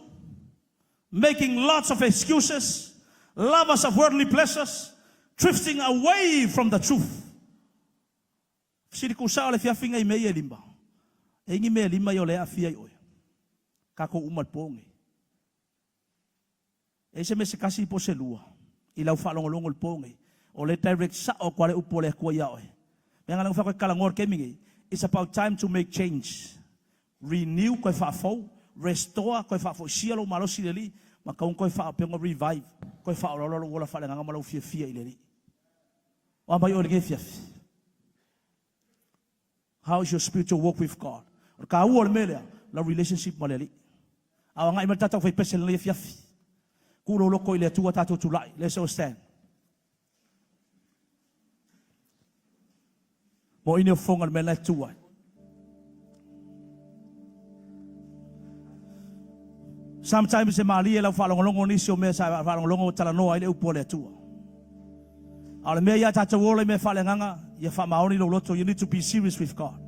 A: making lots of excuses, lovers of worldly pleasures, drifting away from the truth. Fesili kusao le fiafiga i mea ia e lima. E i ni mea e lima ia o lea e aafia ai oe. Tatou uma i le po nei. E i se mea se tasi po o se lua i lau faalogologo i le po nei, o lea e direct sao atu lava le upu a le Atua ia oe. Mea na fai talanoa i le taimi nei, it's about time to make change. Renew, toe faafou, restore, toe faafoisia lou malosi i le Alii, ma tatau ona toe faaopeona revive, toe faaolaola lou ola faaleagaga ma lou fiafia i le Alii. O a mai oe i lenei afiafi? How is your spiritual walk with God? O le taua o le mea lea, lau relationship ma le Alii. A o agai mai le tatou faipese i lenei afiafi. Tuu lou loto i le Atua tatou tulai. Let's all stand. Mo ine o fofoga le mea la e tu ai. Sometimes e malie lau faalogologo nisi o mea sa faalogologo talanoa ai le upu a le Atua. A o le mea ia tatou ola i mea faaleagaga, ia faamaoni lou loto, you need to be serious with God.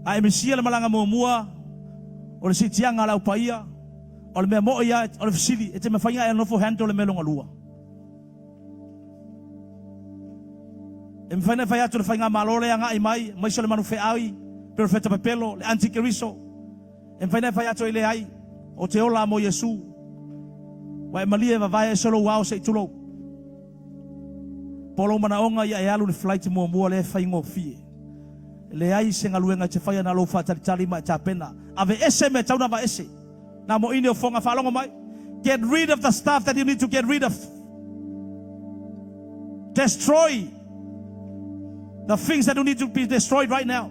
A: A e misia le malaga muamua o le siitiaga a le Au Paia, o le mea mo'i ia, o le fesili, e te mafai ona e nofo handle le mea longa lua. E mafai ona e fai atu le faigamalo lea e agai mai, aemaise o le manufeai, Perofeta pepelo, le antikeriso. E mafai ona e fai atu ai, Leai, ou te ola mo Iesu. Ua e malie e vavae ese lou ao se i tulou. Po o lou manaoga ia e alu i le flight muamua lea e faigofie. E leai se galuega e te faia na lou faatalitali ma e tapena. Aveese mea e tatau ona aveese. Na moʻini o foga faalogo mai. Get rid of the stuff that you need to get rid of. Destroy the things that you need to be destroyed right now.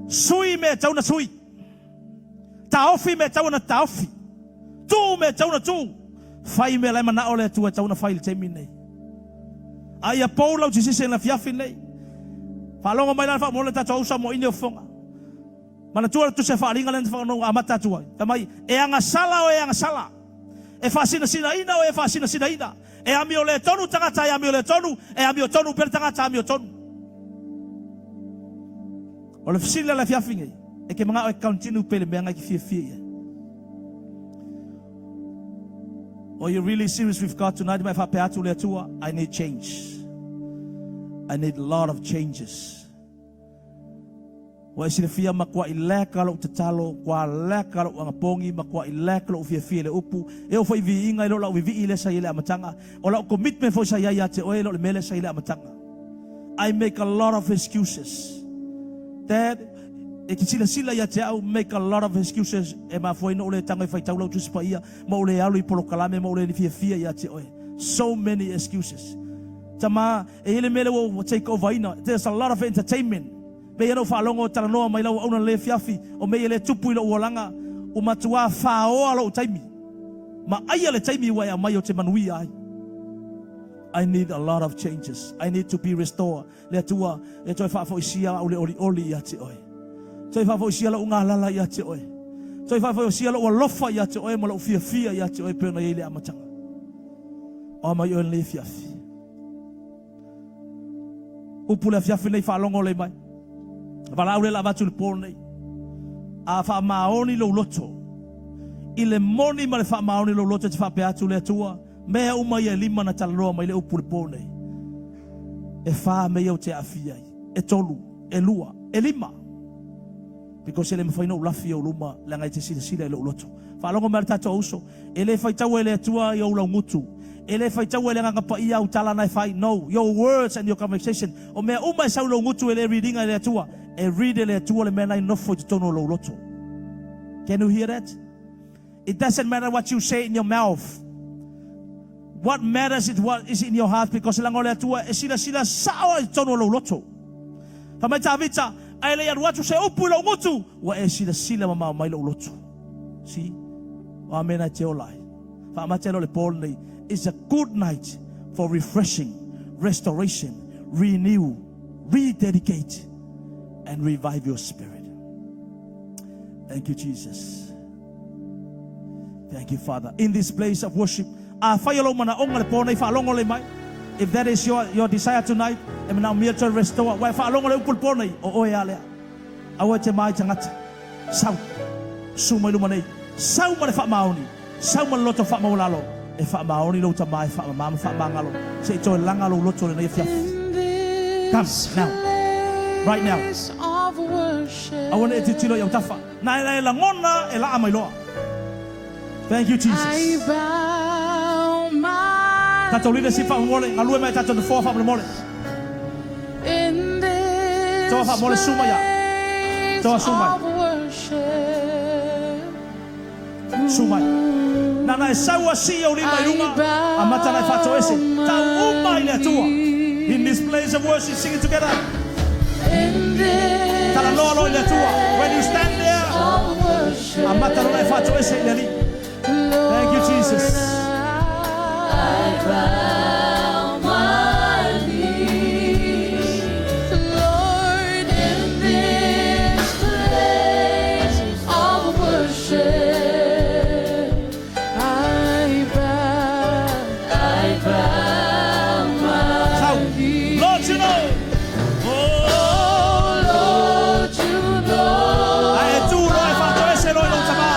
A: Sui mea e tatau ona sui. Taofi mea e tatau ona taofi. Tuu mea e tatau ona tuu. Fai mea la e manao le Atua e tatau ona fai i le taimi lenei. A ia pou lau decision i le afiafi lenei. Faalogo mai la le faamolemole tatou ausa moʻini o fofoga. Manatua le tusi a faaaliga lea na whakanoa amata atu ai. Fai mai, e agasala oe e agasala. E faasinasinaina oe e faasinasinaina. E amio le tonu tagata e amio le tonu, e amio tonu pea le tagata amio tonu. O le fesili la le afiafi nei, e ke mangao e continue pea i le mea ngai ke fiafia i ai. Are you really serious with God tonight? Ma e faapea atu le Atua, I need change. I need a lot of changes. Ua e silafia, matuaʻi leka loʻu tatalo, kua leka loʻu agapogi, matuaʻi leka loʻu fiafia i le upu. E oo foi i viiga i lo lau vivii lea sa i ai i le amataga. O lau commitment foi sa i ai ia te oe, e le o le mea lea sa i ai i le amataga. I make a lot of excuses. Dad, e te silasila ia te au, make a lot of excuses e mafua ai na ou le tago e faitau lau Tusi Paia, ma ou le alu i polokalame, ma ou le fiafia ia te oe. So many excuses. Tama, e i ai le mea lea ua ou take over ina. There's a lot of entertainment. Mea ia na ou faalogo e talanoa mai lau auauna le afiafi, o mea ia le tupu i lou olaga, ua matuā fāoa lou taimi. Ma aia le taimi ua e aumai ou te manuia ai. I need a lot of changes. I need to be restored. Le Atua, e toe faafoisia au le olioli ia te oe. Toe faafoisia lou galala ia te oe. Toe faafoisia lou alofa ia te oe ma lou fiafia ia te oe pei ona i ai le amataga. O a mai oe lenei afiafi. Upu le afiafi nei faalogo lei mai. Valaau le la avatu i le po nei. A faamaoni lou loto. I le moni ma le faamaoni lou loto e te faapea atu le Atua, mea uma ia e lima na talanoa mai le upu i le po nei. E fa mea ia ou te aafia ai. E tolu, e lua, e lima. Because e le mafai ona ou lafi i ou luma leaga e te silasila i lou loto. Faalogo mai a le tatou uso, e le faitaua e le Atua i ou laugutu. E le faitaua e le Agaga Paia au tala na e fai. No, your words and your conversation. O mea uma e sau i lou gutu e le read ina e le Atua. E read e le Atua le mea na i nofo i totonu o lou loto. Can you hear that? It doesn't matter what you say in your mouth. What matters is what is in your heart because leaga o le Atua e silasila sao i totonu o lou loto. Fai mai Tavita, ae le i alu atu se upu i lou gutu, ua e silasila mamao mai lou loto. See? O a mea na e te ola ai. Faamate loa le po lenei. It's a good night for refreshing, restoration, renew, rededicate and revive your spirit. Thank you, Jesus. Thank you, Father. In this place of worship, afai o lou manaoga le po nei faalogo lei mai. If that is your desire tonight, e manaomia toe restore, ua e faalogo le upu le po nei, o oe a lea. Aua e te ma i tagata. Sau. Su mai luma nei. Sau ma le faamaoni. Sau ma le loto faamaualalo. E faamaoni lou tama e faamama ma faamagalo. Se i toe laga lou loto lenei afiafi.
D: In
A: Come,
D: this
A: now. Right now.
D: place of worship,
A: Aua ne i tilotilo i autafa. Na e lagona e laa mai loa. Thank you
D: I
A: Jesus.
D: bow my
A: Tatou leadership faamolemole, galue mai tatou nofoa faamolemole.
D: In this
A: Toa faamolemole su mai ia.
D: place
A: Toa su mai.
D: of worship,
A: Su mai. Nana e sau a sii ou lima i luga, amata na e faatoese. Tau uma i le Atua. In this place of worship, sing it together.
D: In this
A: Talanoa loa i le Atua. When you stand there,
D: of worship,
A: amata loa na e faatoese i le Alii. Thank you, Jesus.
D: I bow my knees, Lord, in this place of worship, I bow my
A: Sau.
D: knees.
A: Lord, you know. Oh.
D: Oh, Lord, you know
A: Ae tu loa e faatoese loa i lou tama.
D: my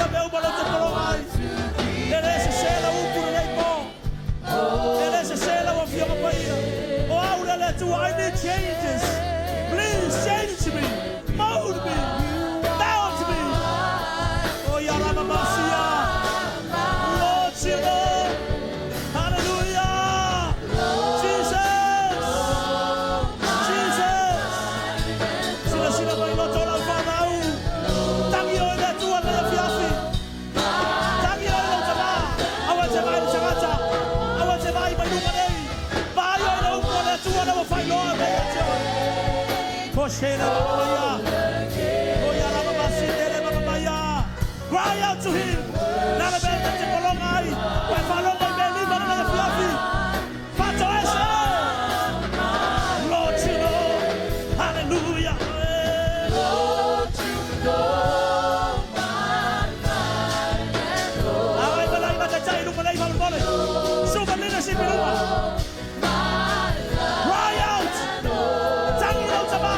A: suia mea uma lou te pologa ai. E le sesē lau upu i lenei po. E le sesē lau Afioga Paia. O au lea le Atua, I need changes. Please change me. Mold me. Melt me. O ia rama masia. Lord, you know. Hallelujah. Jesus. Jesus. Silasila mai loto o lau fanau. Tagi oe i le Atua lenei afiafi. Tagi oe i lou tamā. Aua e te vaai i le tagata. Aua e te vaai mai luga nei. Vaai oe i le upu a le Atua na ua faailoa nei ia te oe. Koshele mamamaia. Oia rama masindele mamamaia. Cry out to him. Na le mea e te pologa ai. Ua e faalogo i mea lima lenei afiafi. Fatoese. Lord, you know. Hallelujah.
D: Lord, you know my mind and
A: Ai malai na taitai i lunga nei faamolemole. Super leadership i lunga. Cry out. Tagi lou tamā.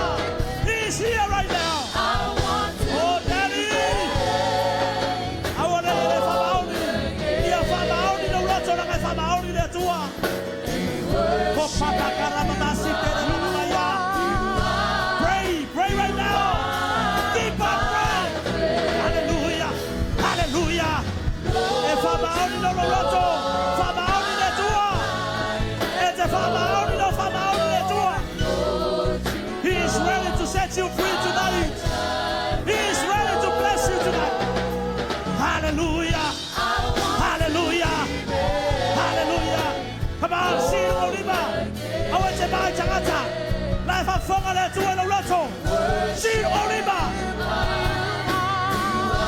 A: He is here right now.
D: I want to
A: Oh, Daddy. Aua le le faamaoni. Ia faamaoni lou loto leaga e faamaoni le Atua. Ko papa karama masi tere mamamaia. Pray, pray right now. Keep on praying. Hallelujah. Hallelujah. E faamaoni lou loto. Faamaoni le Atua. E te faamaoni lou faamaoni le Atua. He is ready to set you free tonight. He is ready to bless you tonight. Hallelujah. Hallelujah. Hallelujah. Come on, sii i luga lou lima. Aua e te vaai i tagata. La e faafofoga le Atua i lou loto. Sii i luga lou lima.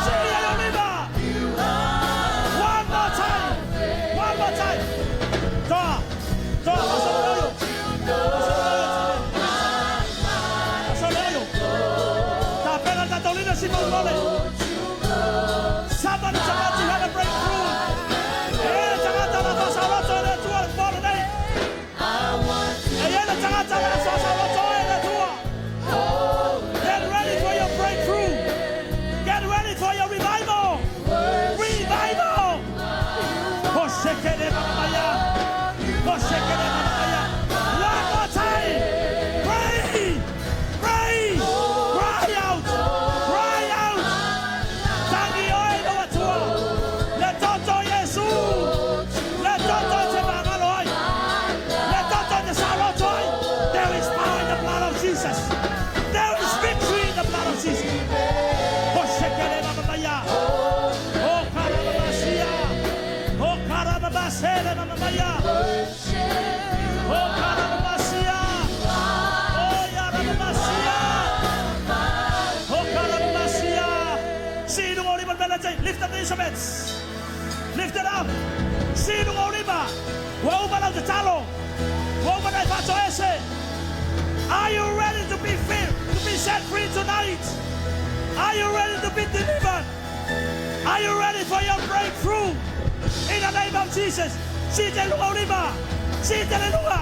A: Sii i lou lima. One more time. One more time. Toa. Toa. Fasolo oyo. Fasolo oyo. Fasolo oyo. Tapena le tatou leadership o mole. Somebody's about to have a breakthrough. E le tagata na faasaloto e le Atua le polo nei. E ia le tagata na faasaloto e le Atua. Get ready for your breakthrough. Get ready for your revival. Revival. Koshekere mamaya. Koshekere mamaya. One more time. Pray. Pray. Cry out. Cry out. Tagi oe i lou Atua. Le toto Iesu. Le toto e te magalo ai. Le toto e te saloto ai. There is power in the blood of Jesus. There is victory in the blood of Jesus. Koshekere mamaya. O karamabasia. O karababasele mamaya. O karababasia. O yarababasia. O karababasia. Sii i luga lou lima le mea Lift up the instruments. Lift it up. Sii i luga lou lima. Ua uma lau tatalo. Ua uma ona e faatoese. Are you ready to be filled, to be set free tonight? Are you ready to be delivered? Are you ready for your breakthrough? In the name of Jesus. Sii i luga lou lima. Sii i luga.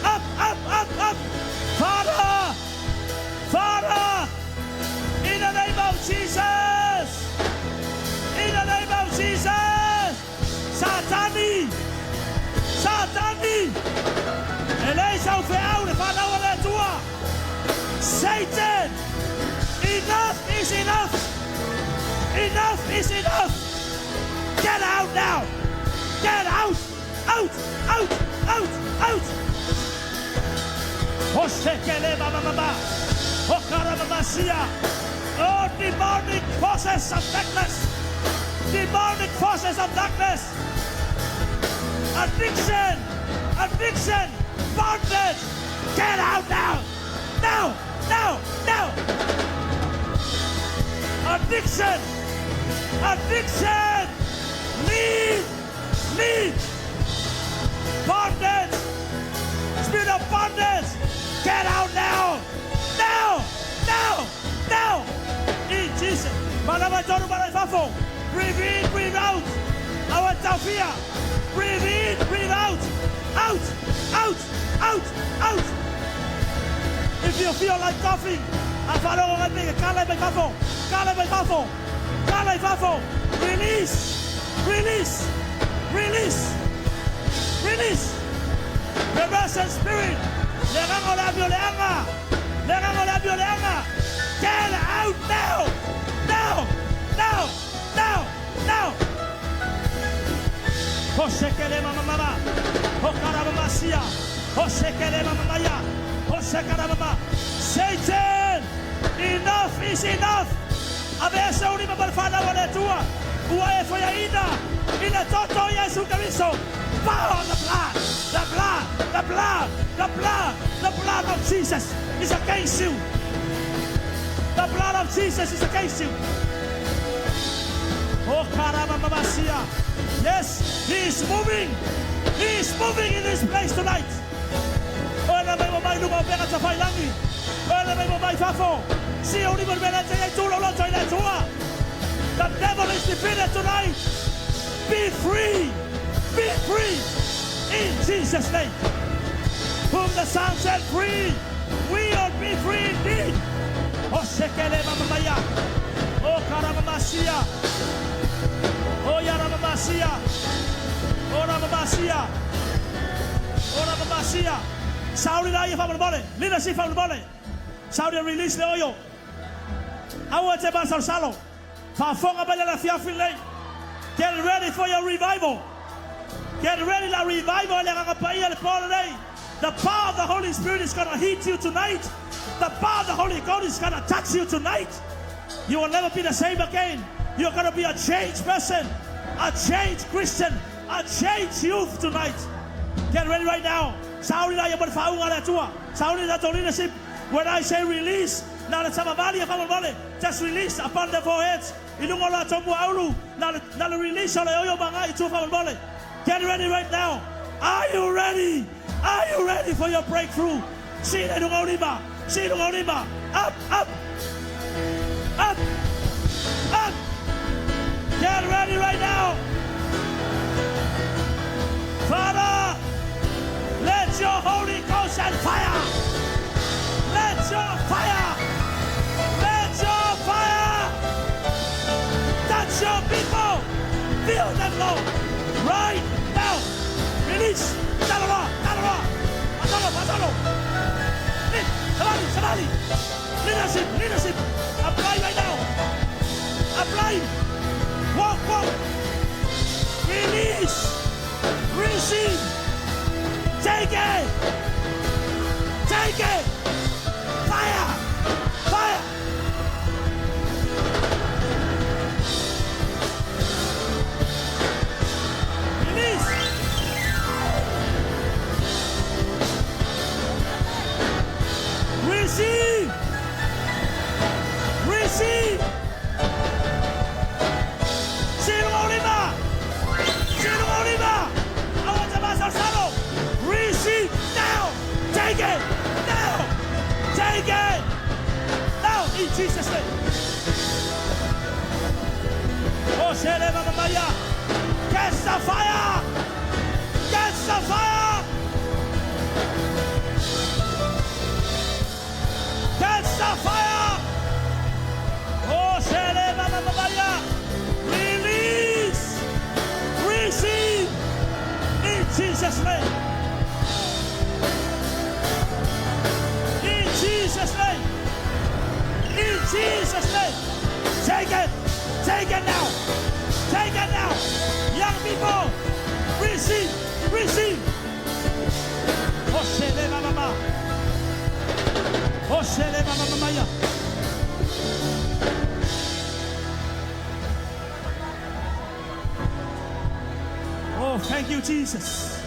A: Up, up, up, up. Father, Father, in the name of Jesus. In the name of Jesus. Satani. Satani. E leai sau feau le fanau a le Atua. Satan. Enough is enough. Enough is enough. Get out now. Get out. Out. Out. Out. Out. Oshekele mama mama. Okarabamasia. Oh, demonic forces of darkness. Demonic forces of darkness. Addiction. Addiction. Bondage. Get out now. Now. Now. Now. Addiction. Addiction. Leave. Leave. Bondage. Spirit of bondage. Get out now. Now. Now. Now. In Jesus. Malama tonu malai fafo. Breathe in, breathe out. Our taufia. Breathe in, breathe out. Out. Out. Out. Out. If you feel like coughing, a faalogo mai pe kala mai fafo. Kala mai fafo. Kala mai fafo. Release! Release! Release! Release! Perversion spirit! Le agaga o le amioleaga! Le agaga o le amioleaga! Get out now! Now! Now! Now! Now! Hosekele mama mama. Hokara mama sia. Hosekele mama maya. Hosekara mama. Satan! Enough is enough! Aveese ou lima ma le fanau a le Atua, ua e foiaina i le toto o Iesu Keriso. Power of the blood, the blood, the blood, the blood, the blood of Jesus is against you. The blood of Jesus is against you. Oh, Karamamasia. Yes, he is moving. He is moving in this place tonight. Oe mai mo mai luma o pega tawhailangi. Oe mai mo mai fafo. Si o lima mele te ei tūlo loto i le tua. The devil is defeated tonight. Be free. Be free. In Jesus' name. Whom the Son set free, we all be free indeed. O sekele mamamaya. O karamamasia. O yaramamasia. O ramamasia. O ramamasia. Sauli la ia faamolemole. Leadership faamolemole. Sauli e release le oio. Aua e te masalosalo. Faafofoga mai le afiafi lenei. Get ready for your revival. Get ready la revival e le Agaga Paia le po lenei. The power of the Holy Spirit is gonna hit you tonight. The power of the Holy Ghost is gonna touch you tonight. You will never be the same again. You're gonna be a changed person, a changed Christian, a changed youth tonight. Get ready right now. Sauli la ia mo le faauga a le Atua. Sauli le tatou leadership. When I say release, na le tama vali e faamolemole. Just release upon their foreheads. I luga o latou muaulu, na le, na le release o le oio maga i tua faamolemole. Get ready right now. Are you ready? Are you ready for your breakthrough? Sii le luga o lima. Sii luga o lima. Up, up, up, up. Get ready right now. Father, let your Holy Ghost and fire. Let your fire. Let your fire touch your people. Feel them, Lord. Right now. Release. Talaloa, talaloa. Patolo, patolo. Savali, savali. Leadership, leadership. Apply right now. Apply. Walk, walk. Release. Receive. Take it. Take it. Fire. Fire. Release. Receive. Receive. Silolima. Silolima. Aua Receive now. Take it now. Take it now. In Jesus' name. Oh, Shere Mama Maya. Catch the fire. Catch the fire. Catch the fire. Oh, Shere Mama Maya. Release. Receive. In Jesus' name. In Jesus' name. In Jesus' name. Take it. Take it now. Take it now. Young people, receive. Receive. Oh, Shere Mama Mama. Oh, Shere Mama Mama. Oh, thank you, Jesus.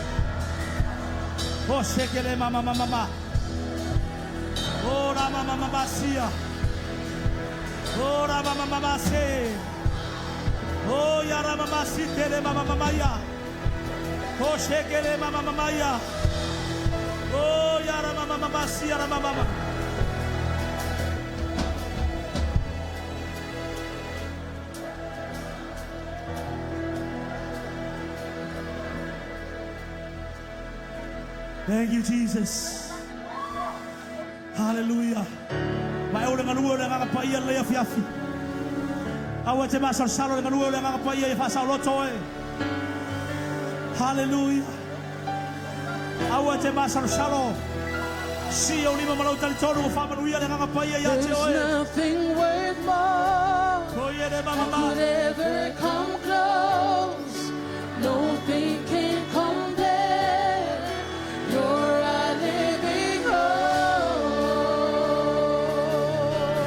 A: Oh, Shekele Mama Mama Mama. Oh, Rama Mama Masia. Oh, Rama Mama Mase. Oh, Yara Mama Sitele Mama Mama Ya. Oh, Shekele Mama Mama Ya. Oh, Yara Mama Mama Sia Rama Mama. Thank you, Jesus. Hallelujah. Ma e o le galue o le Agaga Paia lenei afiafi. Aua e te masalosalo i le galue o le Agaga Paia ia faasaoloto oe. Haleluia. Aua e te masalosalo. Sii ou lima ma lou talitonu ua faamanuia le Agaga Paia ia te
D: There's
A: oe.
D: nothing worth more
A: Koia le
D: that
A: mama.
D: could ever come close. Nothing can compare. You're our living hope.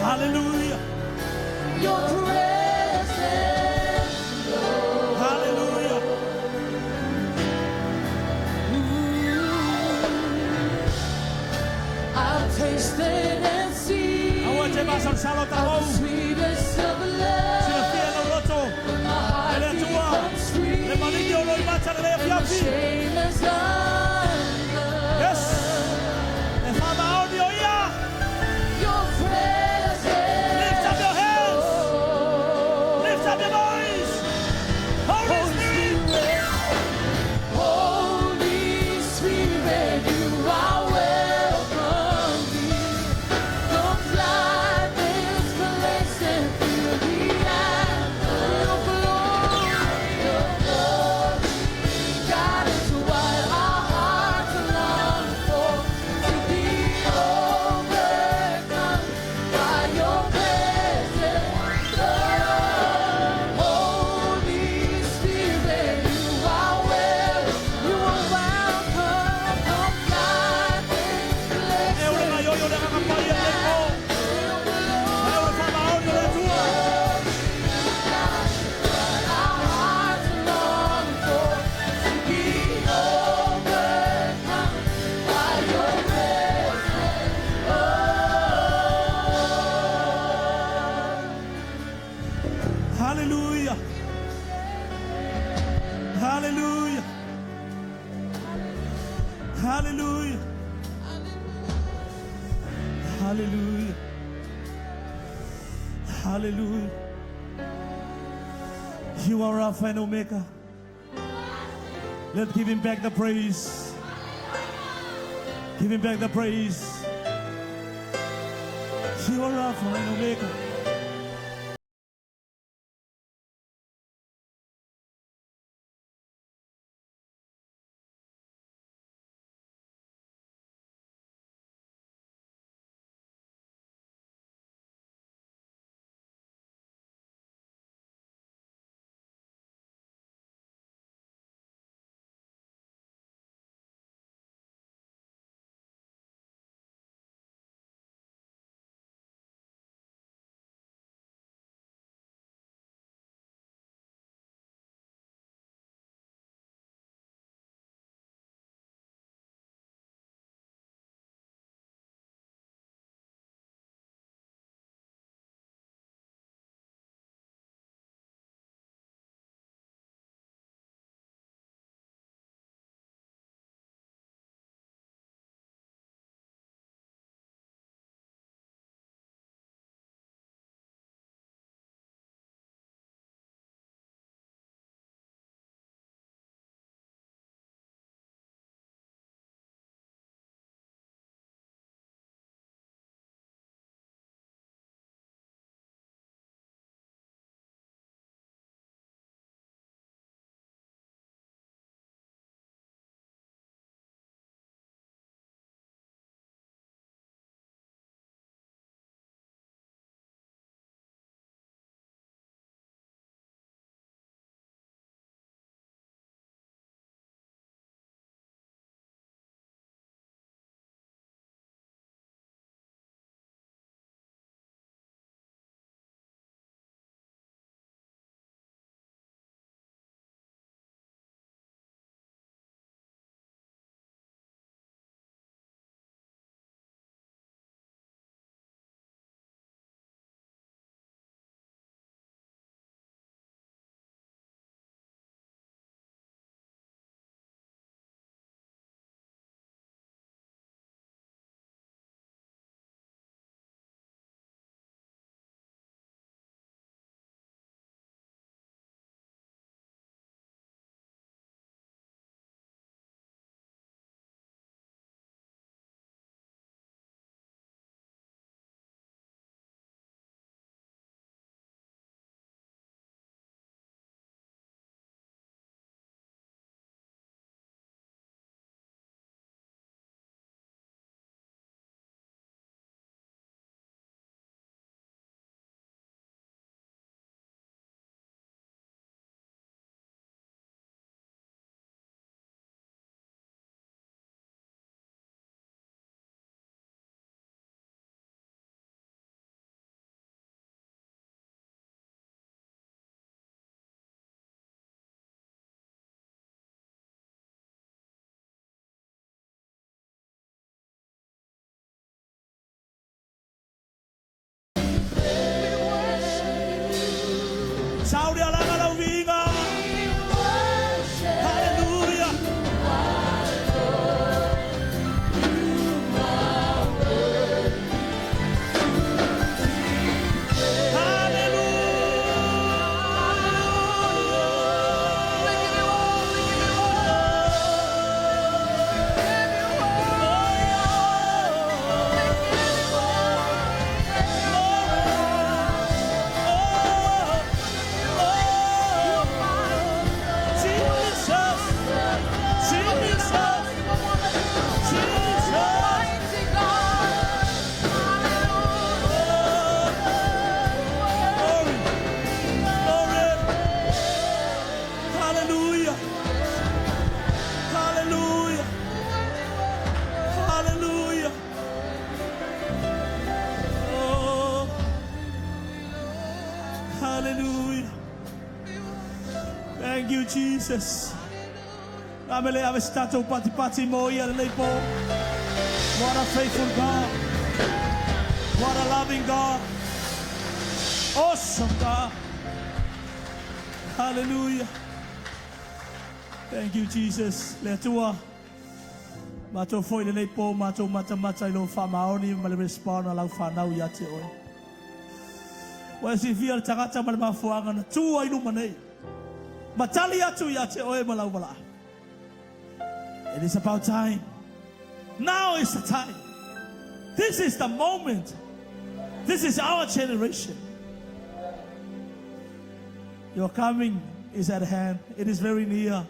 A: Haleluia.
D: Your presence, Lord.
A: Haleluia.
D: I've tasted and seen
A: Aua e te masalosalo
D: of the
A: tatou.
D: sweetest of love.
A: Silafia lou loto.
D: When my heart
A: E le Atua.
D: becomes free
A: Le maligi o loimata le lea
D: and the
A: afiafi.
D: shame is undone.
A: Yes. E faamaoni o ia.
D: Your presence,
A: Lift up your hands.
D: Lord.
A: Lift up your voice. Holy Spirit.
D: Holy Spirit, you are welcome here. Come flood this place and fill the atmosphere. Your glory, your glory, God is what our hearts long for. To be overcome by your presence, Lord. Holy Spirit, you are welcome. Come flood this place
A: E o le maioi o le Agaga Paia le po. E o le faamaoni o le Atua.
D: Our hearts long for to be overcome by your presence, Lord.
A: Hallelujah. Hallelujah. Hallelujah. Hallelujah. Hallelujah. You are Alpha and Omega. Let's give him back the praise. Give him back the praise. You are Alpha and Omega. Sau le alaga lau viiga. Hallelujah. Jesus, Jesus, Jesus. Glory, glory. Hallelujah. Hallelujah. Hallelujah. Oh. Hallelujah. Thank you, Jesus. Ame le ave se tatou patipati mo ia lenei po. What a faithful God. What a loving God. Awesome God. Hallelujah. Thank you, Jesus. Le Atua. Matou foi lenei po, matou matamata i lou faamaoni ma le respond a lau fanau ia te oe. Ua e silafia le tagata ma le mafuaaga na tu ai luma nei. Ma tali atu ia te oe ma lau valaau. It is about time. Now is the time. This is the moment. This is our generation. Your coming is at hand. It is very near.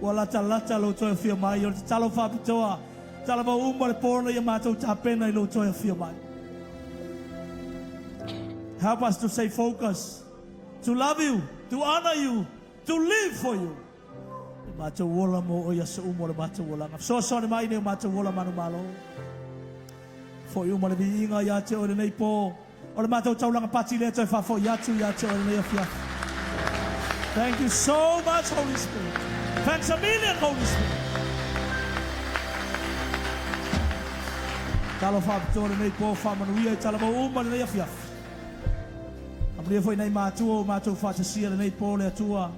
A: Ua latalata lou toe afio mai. O le tatalo faapitoa. Talavou uma le pona ia matou tapena i lou toe afio mai. Help us to stay focused, to love you, to honor you, to live for you. E matou ola mo oe i aso uma o le matou olaga. Fesoasoani mai nei o matou ola manumalo. Foi uma le viiga ia te oe lenei po. O le matou taulaga pati lea toe faafoi atu ia te oe lenei afiafi. Thank you so much, Holy Spirit. Thanks a million, Holy Spirit. Talo faapitoa lenei po faamanuia i talavou uma lenei afiafi. Faamanuia foi nai matua o matou faatasia lenei po le Atua.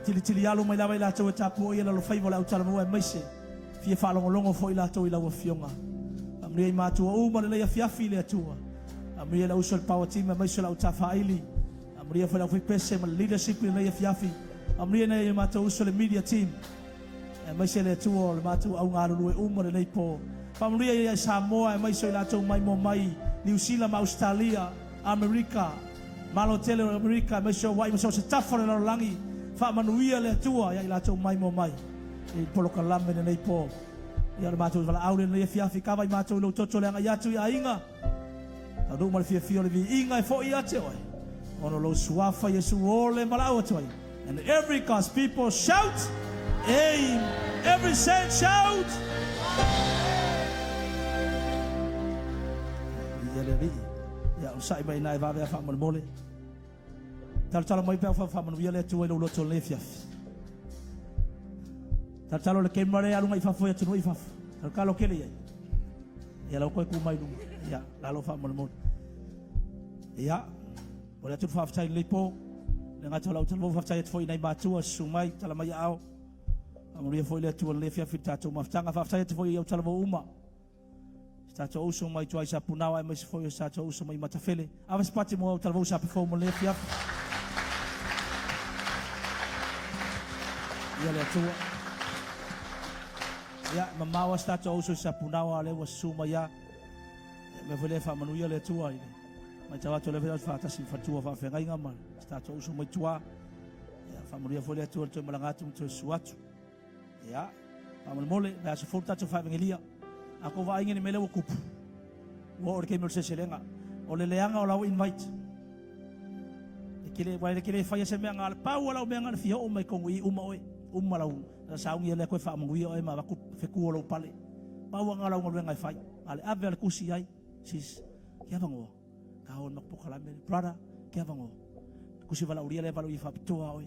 A: Tilitili alu mai lava i latou e tapuaia le alofaiva o le autalavou aemaise. Fia faalogologo foi latou i lau afioga. Faamanuia i matua uma lenei afiafi le Atua. Faamanuia le uso le power team aemaise o le autafaili. Faamanuia foi le aufaipese ma le leadership i lenei afiafi. Faamanuia nei matou uso le media team. Aemaise le Atua o le matou augalulue uma lenei po. Faamanuia ia i Samoa aemaise o i latou mai mo mai Niu Sila ma Australia, Amerika, Malo tele o Amerika, aemaise o Hawaii ma so o se tafa o le lalolagi. Faamanuia le Atua ia i latou mai mo mai. I polokalame lenei po. Ia o le matou valaau le lenei afiafi kava i matou i lou toto le agai atu i aiga. Taunuu ma le fiafia o le viiga e foi ia te oe. Ona o lou suafa Iesu o le valaau atu ai. And every God's people shout, Amen. Every saint shout. Ia le alii. Ia o sai mai nai vave a faamolemole. Talotalo mai pe faamanuia le Atua i lou loto le afiafi. Talotalo le kemara e alu i fafo i atunuu i fafo. Talotalo kele iai. Ia lau koe ku mai luma. Ia, lalo faamolemole. Ia, o le atu faafetai lenei po. Le gata o lau talavou faafetai atu foi i nai matua susu mai, tala mai aao. Faamanuia foi le Atua lenei afiafi i le tatou mafutaga. Faafetai atu foi i au talavou uma. Se tatou uso mai tuai sa punao aemaise foi o se tatou uso mai Matafele. Ava se pati mo au talavou sa pefou mo lenei afiafi. Ia le Atua. Ia, mamao a se tatou uso i sa punao a lea ua susu mai a. Ia, mea foi lea faamanuia le Atua i le matau atu o lea foi faatasi ma faletua faafeagaiga ma se tatou uso mai tua. Ia, faamanuia foi le Atua i le toe malaga atu ma toe susu atu. Ia, faamolemole, le aso fou le tatou faevangelia. A kou vaaiga i le mea lea ua tupu, ua oo i le taimi o le seleselega. O le leaga o lau invite. E kele, ua le kele faia se mea nga le pau o lau mea nga le fia oo mai tonu i uma oe. Uma lau saugi lea koe faamanuia oe ma avatu fetu o lou pale. Pau nga lau galuega e fai. A le ave a le tusi ai, sis, ke avanoa. Ka o le maku polokalame, brother, ke avanoa. Tusi valaulia lea valaaulia faapitoa oe.